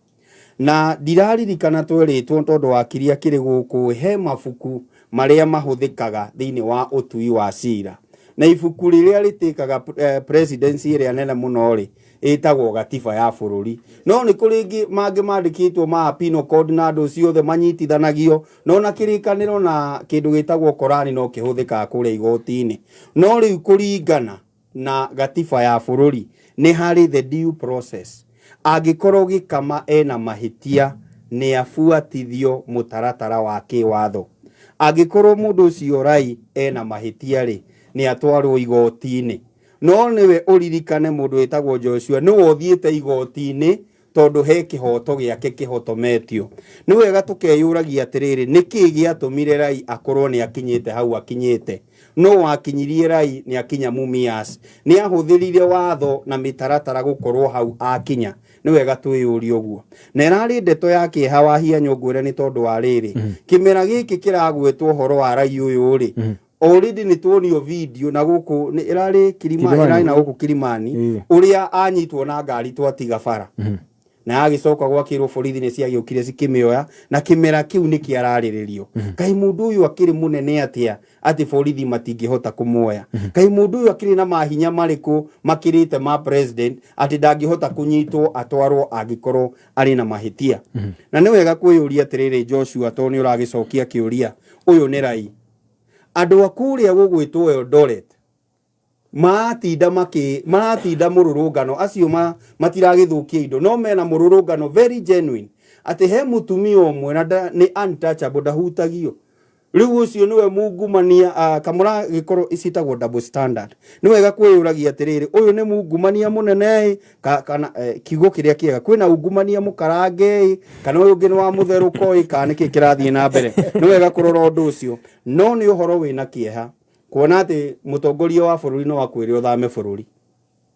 na ndiraririkana twerĩtwo tondũ wakiri akĩrĩ gũkũ, he mabuku marĩa mahũthĩkaga thĩinĩ wa ũtui wa cira, na ibuku rĩrĩa rĩtĩkaga presidency ĩrĩa nene mũno rĩ ĩtagwo gatiba ya bũrũri. No nĩ kũrĩ mangĩ mandĩkĩtwo ma penal code na andũ ciothe manyitithanagio no na kĩrĩkanĩro na kĩndũ gĩtagwo Korani no kĩhũthĩkaga kũrĩa igoti-inĩ. No rĩu kũringana na gatiba ya bũrũri nĩ harĩ the due process. Angĩkorwo Gĩkama ena mahĩtia, nĩ abuatithio mũtaratara wa kĩwatho. Angĩkorwo mũndũ ũcio Rai ena mahĩtia rĩ, nĩ atwarwo igoti-inĩ. No nĩwe ũririkane mũndũ wĩtagwo Joshua nĩwe ũthiĩte igoti-inĩ tondũ he kĩhoto gĩake kĩhotometio. Nĩ wega tũkeyũragia atĩrĩrĩ, nĩkĩ gĩatũmire Rai akorwo nĩ akinyĩte hau akinyĩte? No wakinyirie Rai nĩ akinya Mumias, nĩ ahũthĩrire watho na mĩtaratara gũkorwo hau akinya. Nĩ wega twĩyũrie ũguo, na ĩrarĩ ndeto ya kĩeha wahianyũ ngwĩre, nĩ tondũ wa rĩrĩ, kĩmera gĩkĩ kĩragwetwo ũhoro wa Rai ũyũ rĩ, already nĩ tuonio video na gũkũ ĩrarĩ Kilimani, Kilimani. ĩrarĩ na gũkũ Kilimani, ũrĩa anyitwo na ngari twatiga bara na agĩcoka gwakĩrwo borithi nĩ ciagĩũkire cikĩmĩoya, na kĩmera kĩu nĩ kĩararĩrĩrio. Kaĩ mũndũ ũyũ akĩrĩ mũnene atĩa atĩ borithi matingĩhota kũmuoya? Kaĩ mũndũ ũyũ akĩrĩ na mahinya marĩkũ makĩrĩte ma president atĩ ndangĩhota kũnyitwo atwarwo angĩkorwo arĩ na mahĩtia? Na nĩ wega kwĩyũria atĩrĩrĩ, Joshua, tondũ nĩ ũragĩcokia kĩũria, ũyũ nĩ Rai. Andũ a kũrĩa gũgwĩtwo Eldoret maratinda makĩ maratinda mũrũrũngano acio matiragĩthũkia indo, no mena mũrũrũngano very genuine atĩ he mũtumia ũmwe na nĩ untouchable, ndahutagio. Rĩu ũcio nĩwe mungumania. Kamũra gĩkorwo citagwo double standard. Nĩ wega kwĩyũragia atĩrĩrĩ, ũyũ nĩ mungumania mũnene ĩ kana kiugo kĩrĩa kĩega, kwĩna ungumania mũkarange ĩ, kana ũyũ ũngĩ nĩ wa mũtherũko ĩ, kana nĩkĩ kĩrathiĩ na mbere. Nĩ wega kũrora ũndũ ũcio, no nĩ ũhoro wĩna kĩeha kuona atĩ mũtongoria wa bũrũri no akwĩre ũthame bũrũri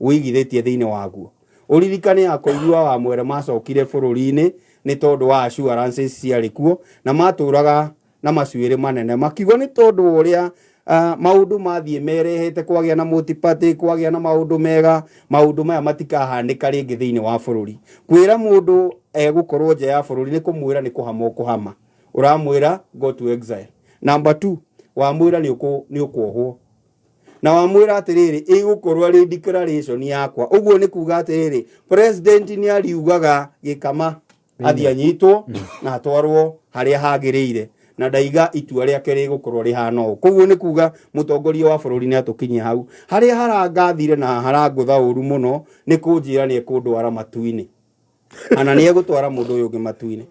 wĩigithĩtie thĩinĩ waguo. Ũririkane akoirua wa mwere macokire bũrũri-inĩ nĩ tondũ wa assurances ciarĩ kuo, na matũraga na macuĩrĩ manene, makiuga nĩ tondũ wa ũrĩa maũndũ mathiĩ merehete, kwagĩa na multi-party, kwagĩa na maũndũ mega, maũndũ maya matikahanĩka rĩngĩ thĩinĩ wa bũrũri. Kwĩra mũndũ egũkorwo nja ya bũrũri nĩ kũmwĩra nĩ kũhama ũkũhama, ũramwĩra go to exile. Number 2, wamwĩra nĩ ũkuohwo, na wamwĩra atĩrĩrĩ, ĩgũkorwo arĩ declaration yakwa. Ũguo nĩ kuga atĩrĩrĩ, president nĩ ariugaga gĩkama athiĩ anyitwo na atwarwo harĩa hagĩrĩire, na ndaiga itua rĩake rĩgũkorwo rĩhana ũũ. Koguo nĩ kuga mũtongoria wa bũrũri nĩ atũkinyia hau harĩa harangathire na harangũtha ũru mũno, nĩ kũnjĩra nĩ ekũndwara matu-inĩ, ana nĩ egũtwara mũndũ ũyũ ũngĩ matu-inĩ.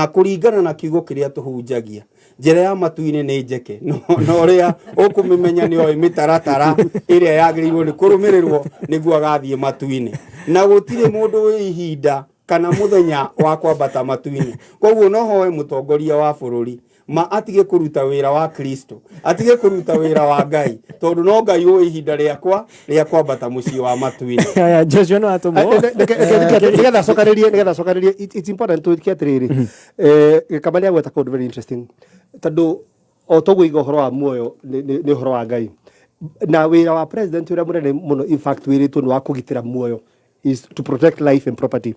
Kũringana na kiugo kĩrĩa tũhunjagia, njĩra ya matu-inĩ nĩ njeke, no ũrĩa ũkũmĩmenya nĩ oĩ mĩtaratara ĩrĩa yagĩrĩirwo nĩ kũrũmĩrĩrwo nĩguo agathiĩ matu-inĩ, na gũtirĩ mũndũ wĩ ihinda kana mũthenya wa kwambata matu-inĩ. Koguo no hoe mũtongoria wa bũrũri ma atige kũruta wĩra wa Kristo, atige kũruta wĩra wa Ngai, tondũ no Ngai ũĩ ihinda rĩakwa rĩa kwambata mũciĩ wa matu-inĩ. Aya, Joshua no atũmwo. Nĩgetha acokanĩrie, it's important twĩke atĩrĩrĩ, gĩkama nĩ agweta kaũndũ very interesting, tondũ o toguo iga ũhoro wa muoyo nĩ ũhoro wa Ngai, na wĩra wa president ũrĩa mũnene mũno, in fact, wĩrĩtwo nĩ wa kũgitĩra muoyo, is to protect life and property.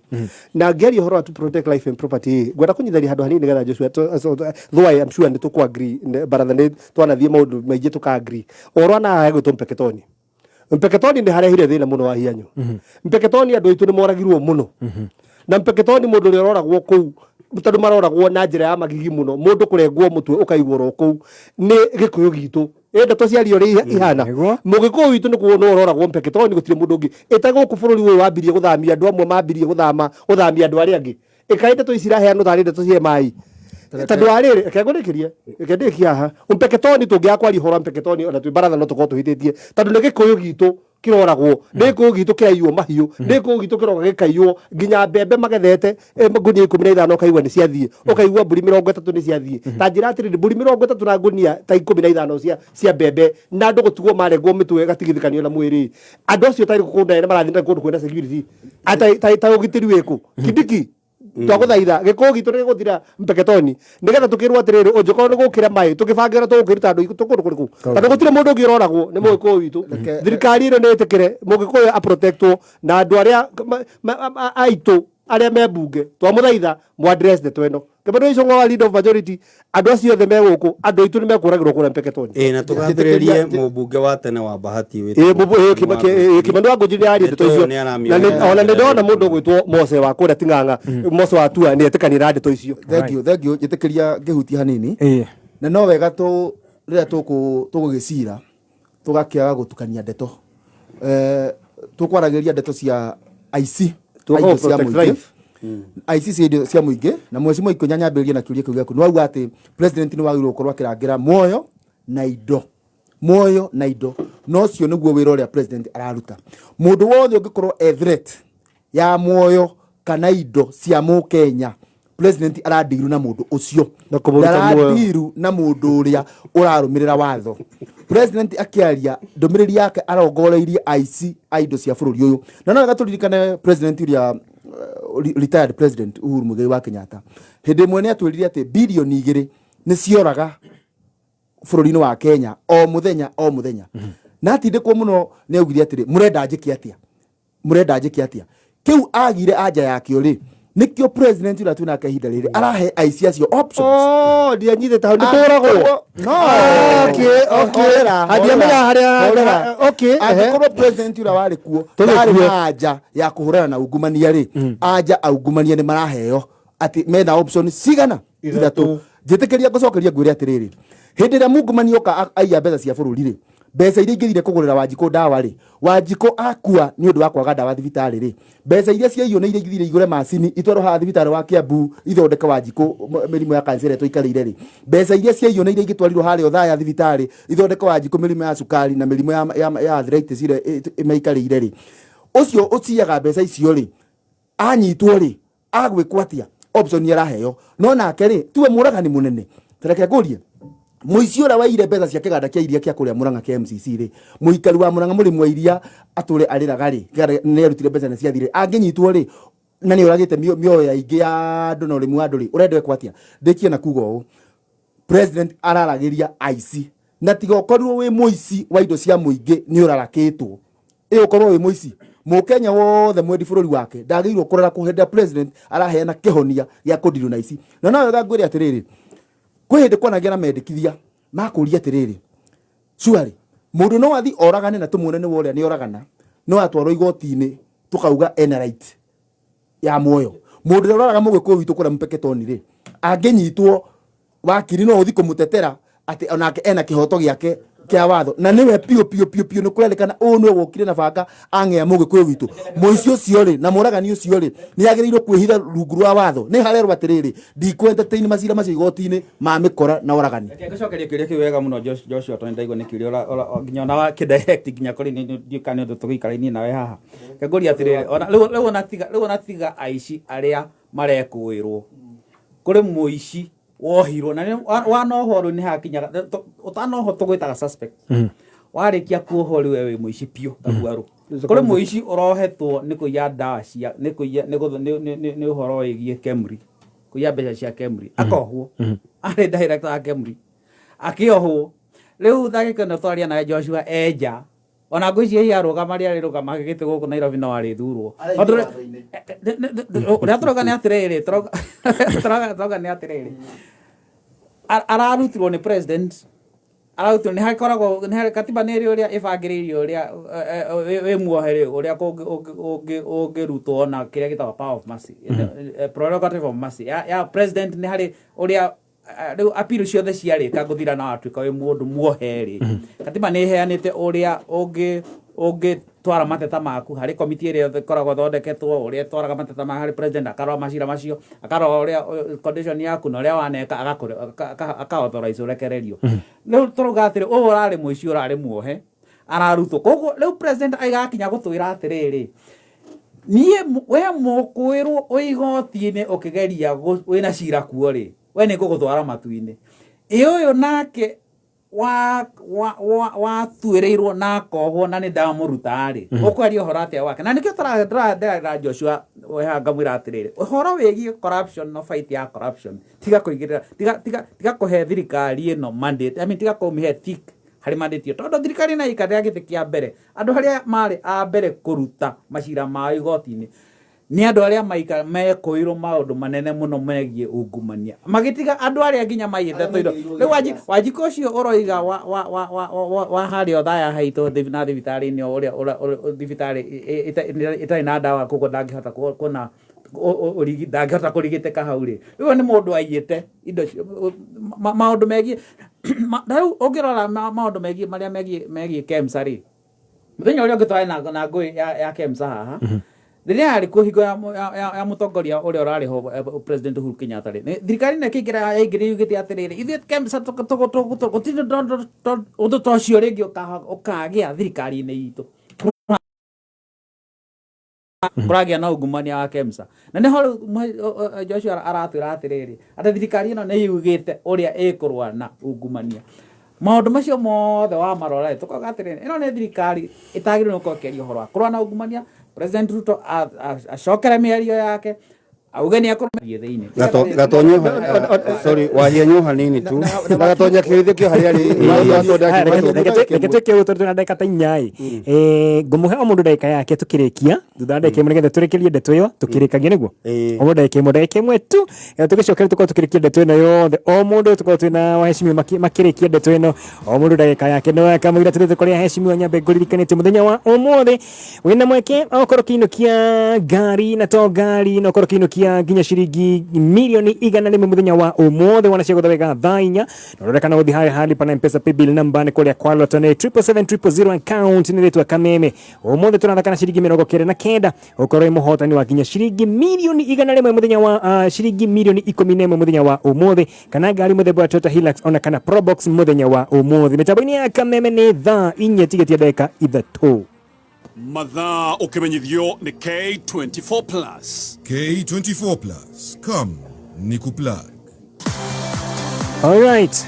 Na ngĩaria ũhoro wa to protect life and property, ngwenda kũnyitithania handũ hanini nĩgetha Joshua, though I am sure nĩ tũkũ agree, baratha nĩ twanathiĩ maũndũ maingĩ tũka agree. Ũhoro wa nahaha gwĩtwo Mpeketoni. Mpeketoni nĩ harehire thĩna mũno wa hianyo. Mpeketoni andũ aitũ nĩ moragirwo mũno, na Mpeketoni mũndũ ũrĩa ũroragwo kũu, tondũ maroragwo na njĩra ya magigi mũno, mũndũ kũrengwo mũtwe ũkaigwo oro kũu, nĩ gĩkũyũ gitũ ĩ ndeto ciario ũrĩa ihana. Mũgĩkũyũ witũ nĩ kuo no ũroragwo Mpeketoni, gũtirĩ mũndũ ũngĩ ĩta gũkũ bũrũri ũyũ wambirie gũthamia andũ amwe, mambirie gũthama gũthamia andũ arĩa angĩ. Ĩkaĩ ndeto ici iraheanwo tarĩ ndeto cia mai, tondũ wa rĩrĩ, reke ngũrĩkĩrie, reke ndĩkie haha. Mpeketoni, tũngĩaga kwaria ũhoro wa Mpeketoni, ona twĩ baratha no tũkorwo tũhĩtĩtie, tondũ nĩ gĩkũyũ gitũ kĩroragwo, nĩ gĩkũyũ gitũ kĩraiywo mahiũ, nĩ gĩkũyũ gitũ kĩroka gĩkaiywo nginya mbembe magethete, ngunia 15 ũkaigua nĩ ciathiĩ, ũkaigua mbũri 30 nĩ ciathiĩ. Ta njĩra atĩrĩrĩ, mbũri 30 na ngunia ta 15 cia mbembe, na andũ gũtigwo marengwo mĩtwe ĩgatigithũkanio na mwĩrĩ, andũ acio tarĩ kũndũ nene marathiĩ na kũndũ kwĩna security? Ta ũgitĩri wĩkũ? Kindiki, twagũthaitha, gĩkũyũ gitũ nĩ gĩgũthira Mpeketoni, nĩgetha tũkĩrwo atĩrĩrĩ, ũngĩkorwo nĩ gũkĩra maĩ tũkĩbangĩra tũgũkĩruta andũ aitũ kũndũ kũrĩkũ, tondũ gũtirĩ mũndũ ũngĩ ũroragwo nĩ mũgĩkũyũ witũ. Thirikari ĩno nĩ ĩtĩkĩre mũgĩkũyũ aprotectwo, na andũ arĩa aitũ arĩa me mbunge, twamũthaitha mũ address ndeto ĩno. Kĩmani Ichung'wa wa leader of majority, andũ acio othe me gũkũ, andũ aitũ nĩ mekũragĩrwo kũrĩa Mpeketoni. Ĩ na tũgathĩrĩrie mũmbunge wa tene wa Bahati. Ĩ, Kimani wa Ngũnji nĩ aria ndeto icio. Nĩ Na ona nĩ ndona mũndũ ũgwĩtwo Mose wa kũrĩa Ting'ang'a, Mose wa Tua, nĩ etĩkanire na ndeto icio. Thank you, thank you. Njĩtĩkĩria ngĩhutia hanini. Na no wega tũ rĩrĩa tũgũgĩcira tũgakĩaga gũtukania ndeto, tũkwaragĩria ndeto cia aici Tũkaga a indo cia protect mũingĩ. life. Aici cia indo cia mũingĩ, na mheshimiwa Ikonya, nyambĩrĩrie na kĩũria kĩu gĩaku. Nĩ wauga atĩ president nĩ wagĩrĩirwo gũkorwo akĩrangĩra muoyo na indo, muoyo na indo, na ũcio nĩguo wĩra ũrĩa president araruta. Mũndũ wothe ũngĩkorwo e threat ya muoyo kana indo cia mũkenya, president arandiru na mũndũ ũcio. Na kũmũruta muoyo. Ndarandiru na mũndũ ũrĩa ũrarũmĩrĩra watho. President akĩaria ndũmĩrĩri yake arongoreirie aici a indo cia bũrũri ũyũ, na no wega tũririkane president ũrĩa retired president Uhuru Muigai wa Kenyatta, hĩndĩ ĩmwe nĩ atwĩrire atĩ 2 bilioni nĩ cioraga bũrũri-inĩ wa Kenya o mũthenya o mũthenya, na atindĩkwo mũno nĩ augire atĩrĩ, mũrenda njĩke atĩa? Mũrenda njĩke atĩa? Kĩu agire anja yakĩo rĩ, nĩkĩo president ũrĩa twĩnake ihinda rĩrĩ arahe aici acio options. Oh, ndianyitĩte hau, nĩ kũragwo. No. Okay. Horera, Andiamenya harĩa. horera. Okay, ehe. Angĩkorwo president ũrĩa warĩ kuo Tũgĩkue. ndarĩ na anja ya kũhũrana na ungumania rĩ, anja aungumania nĩ maraheo atĩ mena option cigana? Ithatũ. Njĩtĩkĩria ngũcokeria ngwĩre atĩrĩrĩ, hĩndĩ ĩrĩa mungumania oka aiya mbeca cia bũrũri rĩ, Mbeca iria ingĩthire kũgũrĩra Wanjikũ ndawa rĩ, Wanjikũ akua nĩ ũndũ wa kwaga ndawa thibitarĩ rĩ, mbeca iria ciaiywo nĩ iria ingĩthire igũre macini itwarwo haha thibitarĩ wa Kiambu ithondeke Wanjikũ mĩrimũ ya cancer ĩrĩa tũikarĩire rĩ, mbeca iria ciaiywo nĩ iria ingĩtwarirwo harĩa Othaya thibitarĩ ithondeke Wanjikũ mĩrimũ ya cukari na mĩrimũ ya arthritis ĩrĩa ĩmaikarĩire rĩ, ũcio ũciyaga mbeca icio rĩ, anyitwo rĩ, agwĩkwo atĩa? Option araheo no nake rĩ, tiwe mũragani mũnene. Tareke ngũrie, mũici ũrĩa waiyire mbeca cia kĩganda kĩa iria kĩa kũrĩa Murang'a kĩa MCC rĩ, mũikari wa Murang'a mũrĩmi wa iria atũre arĩraga rĩ, kĩganda nĩ arutire mbeca nĩ ciathire, angĩnyitwo rĩ, na nĩ oragĩte mĩoyo ya aingĩ ya andũ na ũrĩmi wa andũ rĩ, ũrenda ekwo atĩa? Ndĩkie na kuga ũũ, president araragĩria aici, na tiga ũkorirwo wĩ mũici wa indo cia mũingĩ nĩ ũrarakĩtwo. Ĩ ũkorwo wĩ mũici, mũkenya wothe mwendi bũrũri wake ndagĩrĩirwo kũrora kũhĩndĩa president araheana kĩhonia gĩa kũndirwo na ici. Na no wega ngwĩre atĩrĩrĩ, kwĩ hĩndĩ kwanagĩa na mendekithia makũria atĩrĩrĩ, surely mũndũ no athi oragane na tũmuone nĩ worĩa nĩ oragana, no atwarwo igoti-inĩ tũkauga ena right ya muoyo. Mũndũ ũrĩa ũroraga mũgĩkũyũ witũ kũrĩa Mpeketoni rĩ, angĩnyitwo wakiri no ũthi kũmũtetera atĩ onake ena kĩhoto gĩake kĩa watho, na nĩwe piũ piũ piũ piũ nĩ kũrerĩkana ũũ nĩwe wokire na banga ang'ea mũgĩkũyũ witũ. Mũici ũcio rĩ na mũragani ũcio rĩ nĩ agĩrĩirwo kwĩhitha rungu rwa watho. Nĩ harerwo atĩrĩrĩ, ndikũ entertain macira macio igoti-inĩ ma mĩkora na oragani. Reke ngũcokerie kĩũria kĩu wega mũno Joshua, tondũ ndaigua nĩ kĩũria nginya ona wa kĩdirect nginya kũrĩ niĩ, ndiũĩ kana nĩ ũndũ tũgĩikarainie nawe haha. Reke ngũrie atĩrĩrĩ, ona rĩu ona tiga aici arĩa marekũĩrwo, kũrĩ mũici wohirwo na wanohwo rĩu nĩ hakinyaga ũtanohwo tũgwĩtaga suspect. Warĩkia kuohwo rĩu we wĩ mũici biũ taguarũ. Kũrĩ mũici ũrohetwo nĩ kũiya ndawa cia, nĩ kũiya, nĩ gũtho-, nĩ, nĩ, nĩ, nĩ ũhoro wĩgiĩ KEMRI, kũiya mbeca cia KEMRI, akohwo. Arĩ director wa KEMRI, akĩohwo. Rĩu ndagĩka ĩno twaria nawe Joshua e nja, ona ngwĩciria hihi arũgama rĩarĩ rũgama gĩtĩ gũkũ Nairobi no arĩthurwo. Tondũ ũrĩa tũrauga nĩ atĩrĩrĩ, tũrauga nĩ atĩrĩrĩ, ararutirwo nĩ president, ararutirwo nĩ hakoragwo, nĩ harĩ katiba nĩ ĩrĩ ũrĩa ĩbangĩrĩirie ũrĩa wĩ muohe rĩ, ũrĩa ũngĩrutwo na kĩrĩa gĩtagwo power of mercy, prerogative of mercy ya president. Nĩ harĩ ũrĩa rĩu appeal ciothe ciarĩka gũthira na watuĩka wĩ mũndũ muohe rĩ, katiba nĩ ĩheanĩte ũrĩa ũngĩtwara mateta maku harĩ komiti ĩrĩa ĩkoragwo ĩthondeketwo, ũrĩa ĩtwaraga mateta ma harĩ president, akarora macira macio, akarora ũrĩa condition yaku na ũrĩa waneka, aka authorize ũrekererio. Rĩu tũrauga atĩrĩ, ũyũ ũrarĩ mũici, ũrarĩ muohe, ararutwo. Koguo rĩu president aigakinya gũtwĩra atĩrĩrĩ, niĩ we mũkwĩrwo wĩ igoti-inĩ ũkĩgeria wĩna cira kuo rĩ, we nĩ ngũgũtwara matu-inĩ. Ĩ ũyũ nake watuĩrĩirwo na akohwo na nĩ ndamũruta rĩ, ũkwaria ũhoro atĩa wake? Na nĩkĩo ndĩrarĩra Joshua haha ngamwĩra atĩrĩrĩ, ũhoro wĩgiĩ corruption na fight ya corruption, tiga kũigĩrĩra, tiga kũhe thirikari ĩno mandate, I mean, tiga kũmĩhe tick harĩ mandate ĩyo, tondũ thirikari ĩno yaikarĩra gĩtĩ kĩa mbere, andũ arĩa marĩ a mbere kũruta macira mao igoti-inĩ nĩ andũ arĩa mekũirwo maũndũ manene mũno megiĩ ungumania, magĩtiga andũ arĩa nginya maiyĩte tũindo. Rĩu Wanjikũ ũcio ũroiga wa harĩa Othaya haitũ na thibitarĩ-inĩ ũrĩa thibitarĩ ĩtarĩ na ndawa, koguo ndangĩhota kuona ndangĩhota kũrigitĩka hau rĩ, rĩu nĩ mũndũ aiyĩte indo maũndũ megiĩ rĩu ũngĩrora maũndũ megiĩ marĩa megiĩ KEMSA rĩ, mũthenya ũrĩa ũngĩ twarĩ na ngũĩ ya KEMSA haha, rĩrĩa yarĩ kuo hingo ya mũtongoria ũrĩa ũrarĩ ho, President Uhuru Kenyatta rĩ, thirikari ĩno ĩkĩingĩra yaingĩrire yugĩte atĩrĩrĩ, ithuĩ KEMSA gũtirĩ ũndũ ta ũcio rĩngĩ ũkagĩa thirikari-inĩ itũ, kũragĩa na ungumania wa KEMSA. Na nĩho rĩu Joshua aratwĩra atĩrĩrĩ, atĩ thirikari ĩno nĩ yugĩte ũrĩa ĩkũrũa na ungumania. Maũndũ macio mothe wamarora rĩ, tũkauga atĩrĩrĩ, ĩno nĩ thirikari ĩtagĩrĩirwo nĩ gũkorwo ĩkĩaria ũhoro wa kũrũa na ungumania. President Ruto acokere mĩario yake, auge nĩ ekũrũa thĩinĩ. Gatonyo, sorry, wahia hanini tu. Na gatonya kĩrĩthio kĩo harĩa Reke twĩke ũũ, tondũ twĩna ndagĩka ta inya ĩ, ngũmũhe o mũndũ ndagĩka yake tũkĩrĩkia, thutha wa ndagĩka ĩmwe, nĩgetha tũrĩkĩrie ndeto ĩyo tũkĩrĩkagia nĩguo. O mũndũ ndagĩka ĩmwe, ndagĩka ĩmwe tu. Tũgĩcoke tũkorwo tũkĩrĩkia ndeto ĩno yothe, o mũndũ tũkorwo twĩna waheshimiwa makĩrĩkia ndeto ĩno, o mũndũ ndagĩka yake. No kamũira tũthiĩte kũrĩ aheshimiwa, nyambe ngũririkanĩtie mũthenya wa ũmũthĩ wĩna mweke wa gũkorwo ũkĩinũkia ngari, na to ngari, na ũkorwo ũkĩinũkia Gũikia nginya ciringi milioni 100 mũthenya wa ũmũthĩ wana ciagũtha wega thaa 4 na ũrore kana ũthiĩ harĩa halipa na mpesa paybill number nĩ kũrĩa kwa Lotto nĩ 777 0 account nĩ rĩtwa Kameme. Ũmũthĩ tũrathaka na ciringi 99 ũkorwo wĩ mũhotani wa nginya ciringi milioni 100 mũthenya wa ciringi milioni 11 mũthenya wa ũmũthĩ, kana ngari mũthemba wa Toyota Hilux ona kana Probox mũthenya wa ũmũthĩ. Mĩtambo-inĩ ya Kameme nĩ thaa 4 tigĩtie ndagĩka 3. Mathaa ũkĩmenyithio nĩ K24 Plus. K24 Plus. Come, Nikuplug. All right.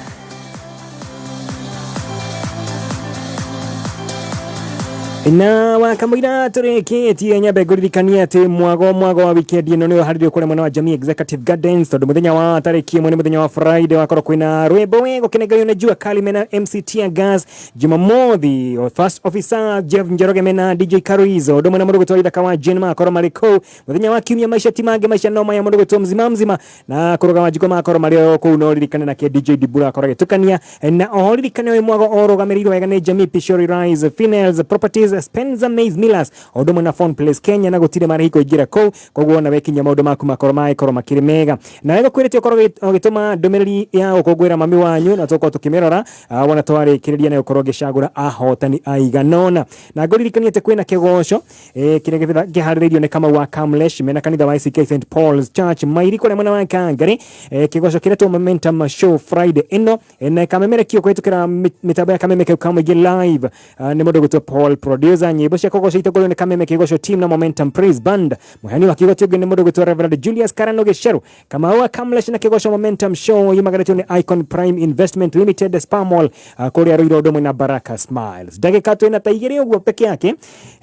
Na wakamũira tũrĩkĩtie nyambe ngũririkanie atĩ mwago wa wikendi ĩno nĩ ũharĩrio kũrĩa mwena wa Jamii Executive Gardens, tondũ mũthenya wa tarĩki 1 nĩ mũthenya wa Friday wakorwo kwĩna rwĩmbo we gũkĩnengerio nĩ Jua Kali mena MC Tear Gas, Jumamothi First Officer Jeff Njoroge mena DJ Karizo, ũndũ mwena mũndũ gwĩtwo Ithaka wa Jane makorwo marĩ kũu. Mũthenya wa Kiumia maisha ti mangĩ, maisha no maya, mũndũ gwĩtwo mzima mzima na kũrũgama Wanjikũ makorwo marĩ o kũu, no ririkane nake DJ Dibura akorwo agĩtukania na oho ririkane ũyũ mwago ũrũgamĩrĩirwo wega nĩ Jamii Pishori Rise Finels Properties Spencer Maize Millers o ũndũ ũmwe na Phone Place Kenya, na gũtirĩ marĩhi kũingĩra kũu, koguo ona wekinyia maũndũ maku makorwo magĩkorwo makĩrĩ mega. Na wega kwĩrĩte ũkorwo ũgĩtũma ndũmĩrĩri ya gũkũngũĩra mami wanyu, na tũkorwo tũkĩmĩrora wona twarĩkĩrĩria na gũkorwo ngĩcagũra ahotani aiganona. Na ngũririkanie atĩ kwĩna kĩgoco kĩrĩa kĩharĩrĩirio nĩ Kamau wa Kamlesh mena kanitha wa ICK St Paul's Church Mairi kũrĩa mwena wa Kangari, kĩgoco kĩretwo Momentum Show Friday ĩno na ĩkamemerekio kũhĩtũkĩra mĩtambo ya Kameme kau ka mũingĩ live nĩ mũndũ gwĩtwo Paul Producer. Nyĩmbo cia kũgoca itongorio nĩ Kameme Kĩgoco Team na Momentum Praise Band. Mũheani wa kiugo ũngĩ nĩ mũndũ gwĩtwo Reverend Julius Karano Gĩcerũ. Kamau wa Kamlesh na kĩgoco Momentum Show yumagarĩtio nĩ Icon Prime Investment Limited Spa Mall kũrĩa Ruiru ũndũ ũmwe na Baraka Smiles. Ndagĩka twĩna ta 2 ũguo peke yake,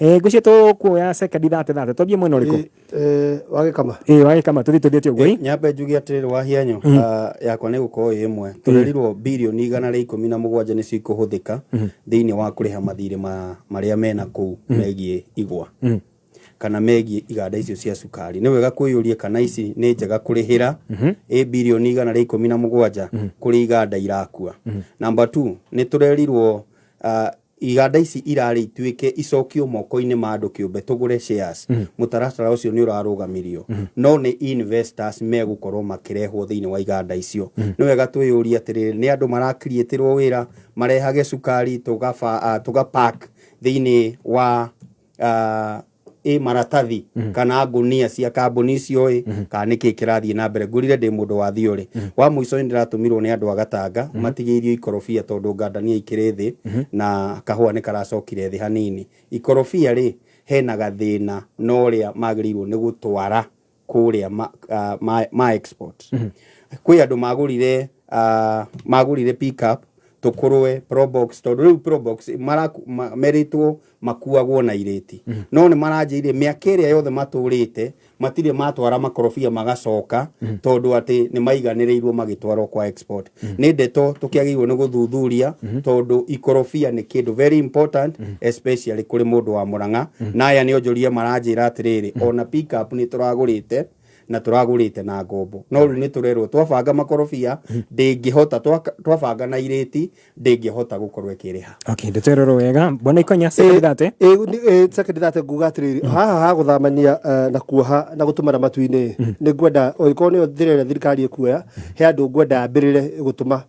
ngwĩciria tũkuoya sekondi 30 twambie mwena ũrĩkũ? Wagĩkama. Wagĩkama tũthiĩ ũguo. Nyambe njuge atĩrĩrĩ wahianyo yakwa nĩ gũkorwo ĩ ĩmwe tũrerirwo birioni 117 nĩcio ikũhũthĩka thĩinĩ wa kũrĩha mathirĩ marĩa mena kũu megiĩ igwa kana megiĩ iganda icio cia cukari. Nĩ wega kwĩyũria kana ici nĩ njega kũrĩhĩra birioni 117 kũrĩ iganda irakua. Number 2 nĩ tũrerirwo iganda ici irarĩ ituĩke icokio moko-inĩ ma andũ kĩũmbe tũgũre shares. Mũtaratara ũcio nĩ ũrarũgamirio, no nĩ investors megũkorwo makĩrehwo thĩinĩ wa iganda icio. Nĩ wega twĩyũrie atĩrĩrĩ, nĩ andũ marakiriĩtĩrwo wĩra marehage cukari tũga pack thĩinĩ wa maratathi kana ngunia cia kambuni icio kana nĩkĩ kĩrathiĩ na mbere. Ngũrire ndĩ mũndũ wa theory wa mũico nĩ ndĩratũmirwo nĩ andũ a Gatanga matigĩirio ikorobia tondũ ngandania ikĩrĩ thĩ na kahũa nĩ karacokire thĩ hanini. Ikorobia rĩ hena gathĩna na ũrĩa magĩrĩirwo nĩ gũtwara kũrĩa ma export. Kwĩ andũ magũrire pickup tũkũrwe Probox, tondũ rĩu Probox merĩtwo makuagwo na irĩti, no nĩ maranjĩire mĩaka ĩrĩa yothe matũrĩte matirĩ matwara makorobia magacoka, tondũ atĩ nĩ maiganĩrĩirwo magĩtwarwo kwa export. Nĩ ndeto tũkĩagĩrĩirwo nĩ gũthuthuria, tondũ ikorobia nĩ kĩndũ very important especially kũrĩ mũndũ wa Murang'a. Na aya nĩ onjoria maranjĩra atĩrĩrĩ, ona pickup nĩ tũragũrĩte na tũragũrĩte na ngombo, no rĩu nĩ tũrerwo twabanga makorobia ndĩngĩhota, twabanga na irĩti ndĩngĩhota gũkorwo ĩkĩrĩha. Okay, ndeto ĩrorwo wega bwana Ikonya sekondi 30. Sekondi 30 nguga atĩrĩrĩ, haha ha gũthamania na kuoha na gũtũmana matu-inĩ, nĩ ngwenda oĩkorwo nĩyo njĩra ĩrĩa thirikari ĩkuoya, he andũ ngwenda yambĩrĩre gũtũma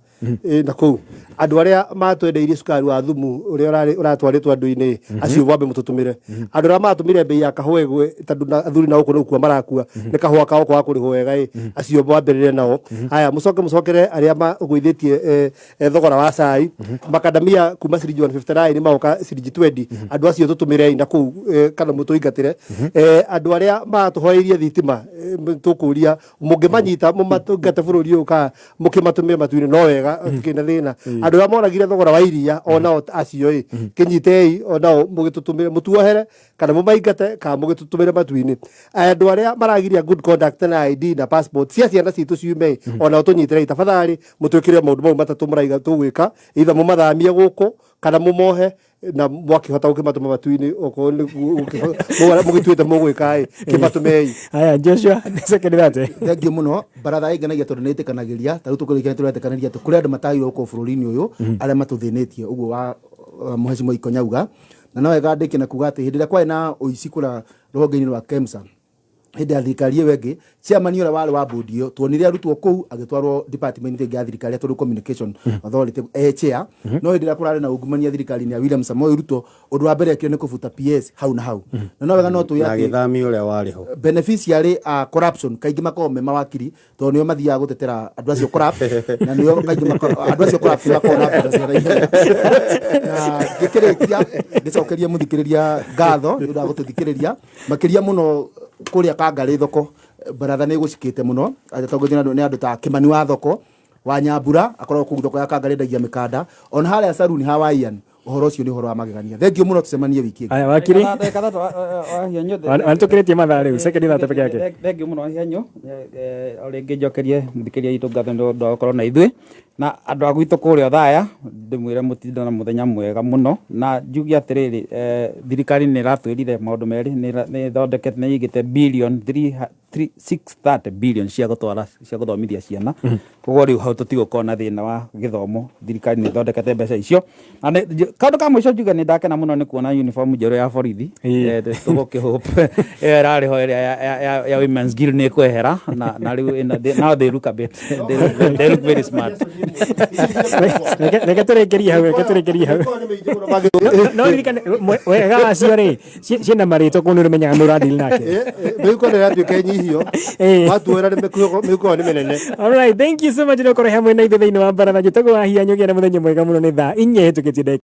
na kũu andũ arĩa matwendeirie cukari wa thumu ũrĩa ũratwarĩtwo andũ-inĩ acio wambe mũtũtũmĩre. Andũ arĩa matũmire mbei ya kahũa ĩgwe, tondũ athuri na gũkũ nĩ gũkua marakua nĩ kahũa kao kwaga kũrĩhwo wega, acio mwambĩrĩre nao. Haya, mũcoke mũcokere arĩa magũithĩtie thogora wa cai makadamia kuma ciringi 159 magoka ciringi 20, andũ acio tũtũmĩrei na kũu kana mũtũingatĩre. Andũ arĩa matũhoeirie thitima, tũkũria mũngĩmanyita mũmatũngate bũrũri ũyũ kana mũkĩmatũmĩre matu-inĩ no wega, tũkĩna thĩna. Andũ arĩa moragire thogora wa iria onao acio kĩnyitei onao mũgĩtũtũmĩre, mũtuohere kana mũmaingate kana mũgĩtũtũmĩre matu-inĩ. Andũ arĩa maragiria good conduct na ID na passport cia ciana citũ ciume, onao tũnyitĩrei tafadhali, mũtwĩkĩre maũndũ mau matatũ mũraiga tũgwĩka, either mũmathamie gũkũ kana mũmohe na mwakĩhota gũkĩmatũma matu-inĩ, okorwo mũgĩtuĩte mũgwĩka kĩmatũmei. Haya Joshua, sekondi 30. Thank you mũno. Baratha ĩngenagia tondũ nĩ ĩtĩkanagĩria, ta rĩu tũkũrĩkia nĩ tũretĩkanĩria atĩ kũrĩ andũ matagĩrĩirwo gũkorwo bũrũri-inĩ ũyũ arĩa matũthĩnĩtie, ũguo wa mũhecimo Ikonya auga. Na no wega ndĩkie na kuga atĩ hĩndĩ ĩrĩa kwarĩ na ũici kũrĩa rũhonge-inĩ rwa KEMSA, Hĩndĩ ya thirikari ĩyo ĩngĩ, chairman ũrĩa warĩ wa board ĩyo tuonire arutwo kũu agĩtwarwo department ĩngĩ ya thirikari tondũ Communication Authority e chair. No hĩndĩ ĩrĩa kũrarĩ na ungumania thirikari-inĩ ya William Samoei Ruto, ũndũ wa mbere ekire nĩ kũbuta PS hau na hau. Na no wega no tũĩ na atĩ agĩthamia ũrĩa warĩ ho. Beneficiary a corruption kaingĩ makoragwo me mawakiri, tondũ nĩo mathiaga gũtetera andũ acio corrupt, na nĩo kaingĩ andũ acio corrupt makoragwo na mbeca cia naihenya. Na ngĩkĩrĩkia, ngĩcokerie mũthikĩrĩria ngatho nĩ ũndũ wa gũtũthikĩrĩria, makĩria mũno kũrĩa Kangarĩ thoko. Baratha nĩ ĩgũcikĩte mũno, atongoria nĩ andũ ta Kĩmani wa thoko wa Nyambura, akoragwo kũu thoko ya Kangarĩ, endagia mĩkanda, ona harĩa saruni ha Waian. Ũhoro ũcio nĩ ũhoro wa magegania. Thengiũ mũno, tũcemanie wiki ĩngĩ. Aya, wakiri. Wanĩtũkĩrĩtie mathaa rĩu, sekendi 30 peke yake. Thengiũ mũno, Hianyo. O rĩngĩ njokerie mũthikĩrĩria witũ ngatho nĩ ũndũ wa gũkorwo na ithuĩ, na andũ a gwitũ kũrĩa Othaya, ndĩmwĩre mũtinde na mũthenya mwega mũno. Na njuge atĩrĩrĩ, thirikari nĩ ĩratwĩrire maũndũ merĩ, nĩ ĩthondekete, nĩ ĩigĩte billion 630 billion cia gũtwara cia gũthomithia ciana. Koguo rĩu hau tũtigũkorwo na thĩna wa gĩthomo, thirikari nĩ ĩthondekete mbeca icio. Na kaũndũ ka mũico njuge nĩ ndakena mũno nĩ kuona uniform njerũ ya borithi. Tũgũkĩhope ĩyo ĩrarĩ ho ĩrĩa ya Women's Guild nĩ ĩkwehera, na rĩu now they look a bit they look very smart. Reke tũrĩkĩrie hau, reke tũrĩkĩrie hau. No ririkane wega wacio rĩ, ciĩna marĩtwa kũu, nĩ ũrĩmenyaga nĩ ũradeal nake. Mĩhuko nĩ ĩratuĩka ĩnyihio. Watuoera nĩ mĩhuko ĩyo nĩ mĩnene. All right, thank you so much nĩ ũkorwo hamwe na ithuĩ thĩinĩ wa baratha. Njĩtagwo wa Hianyũ, gĩa na mũthenya mwega mũno. Nĩ thaa 4 hĩtũkĩtie ndagĩka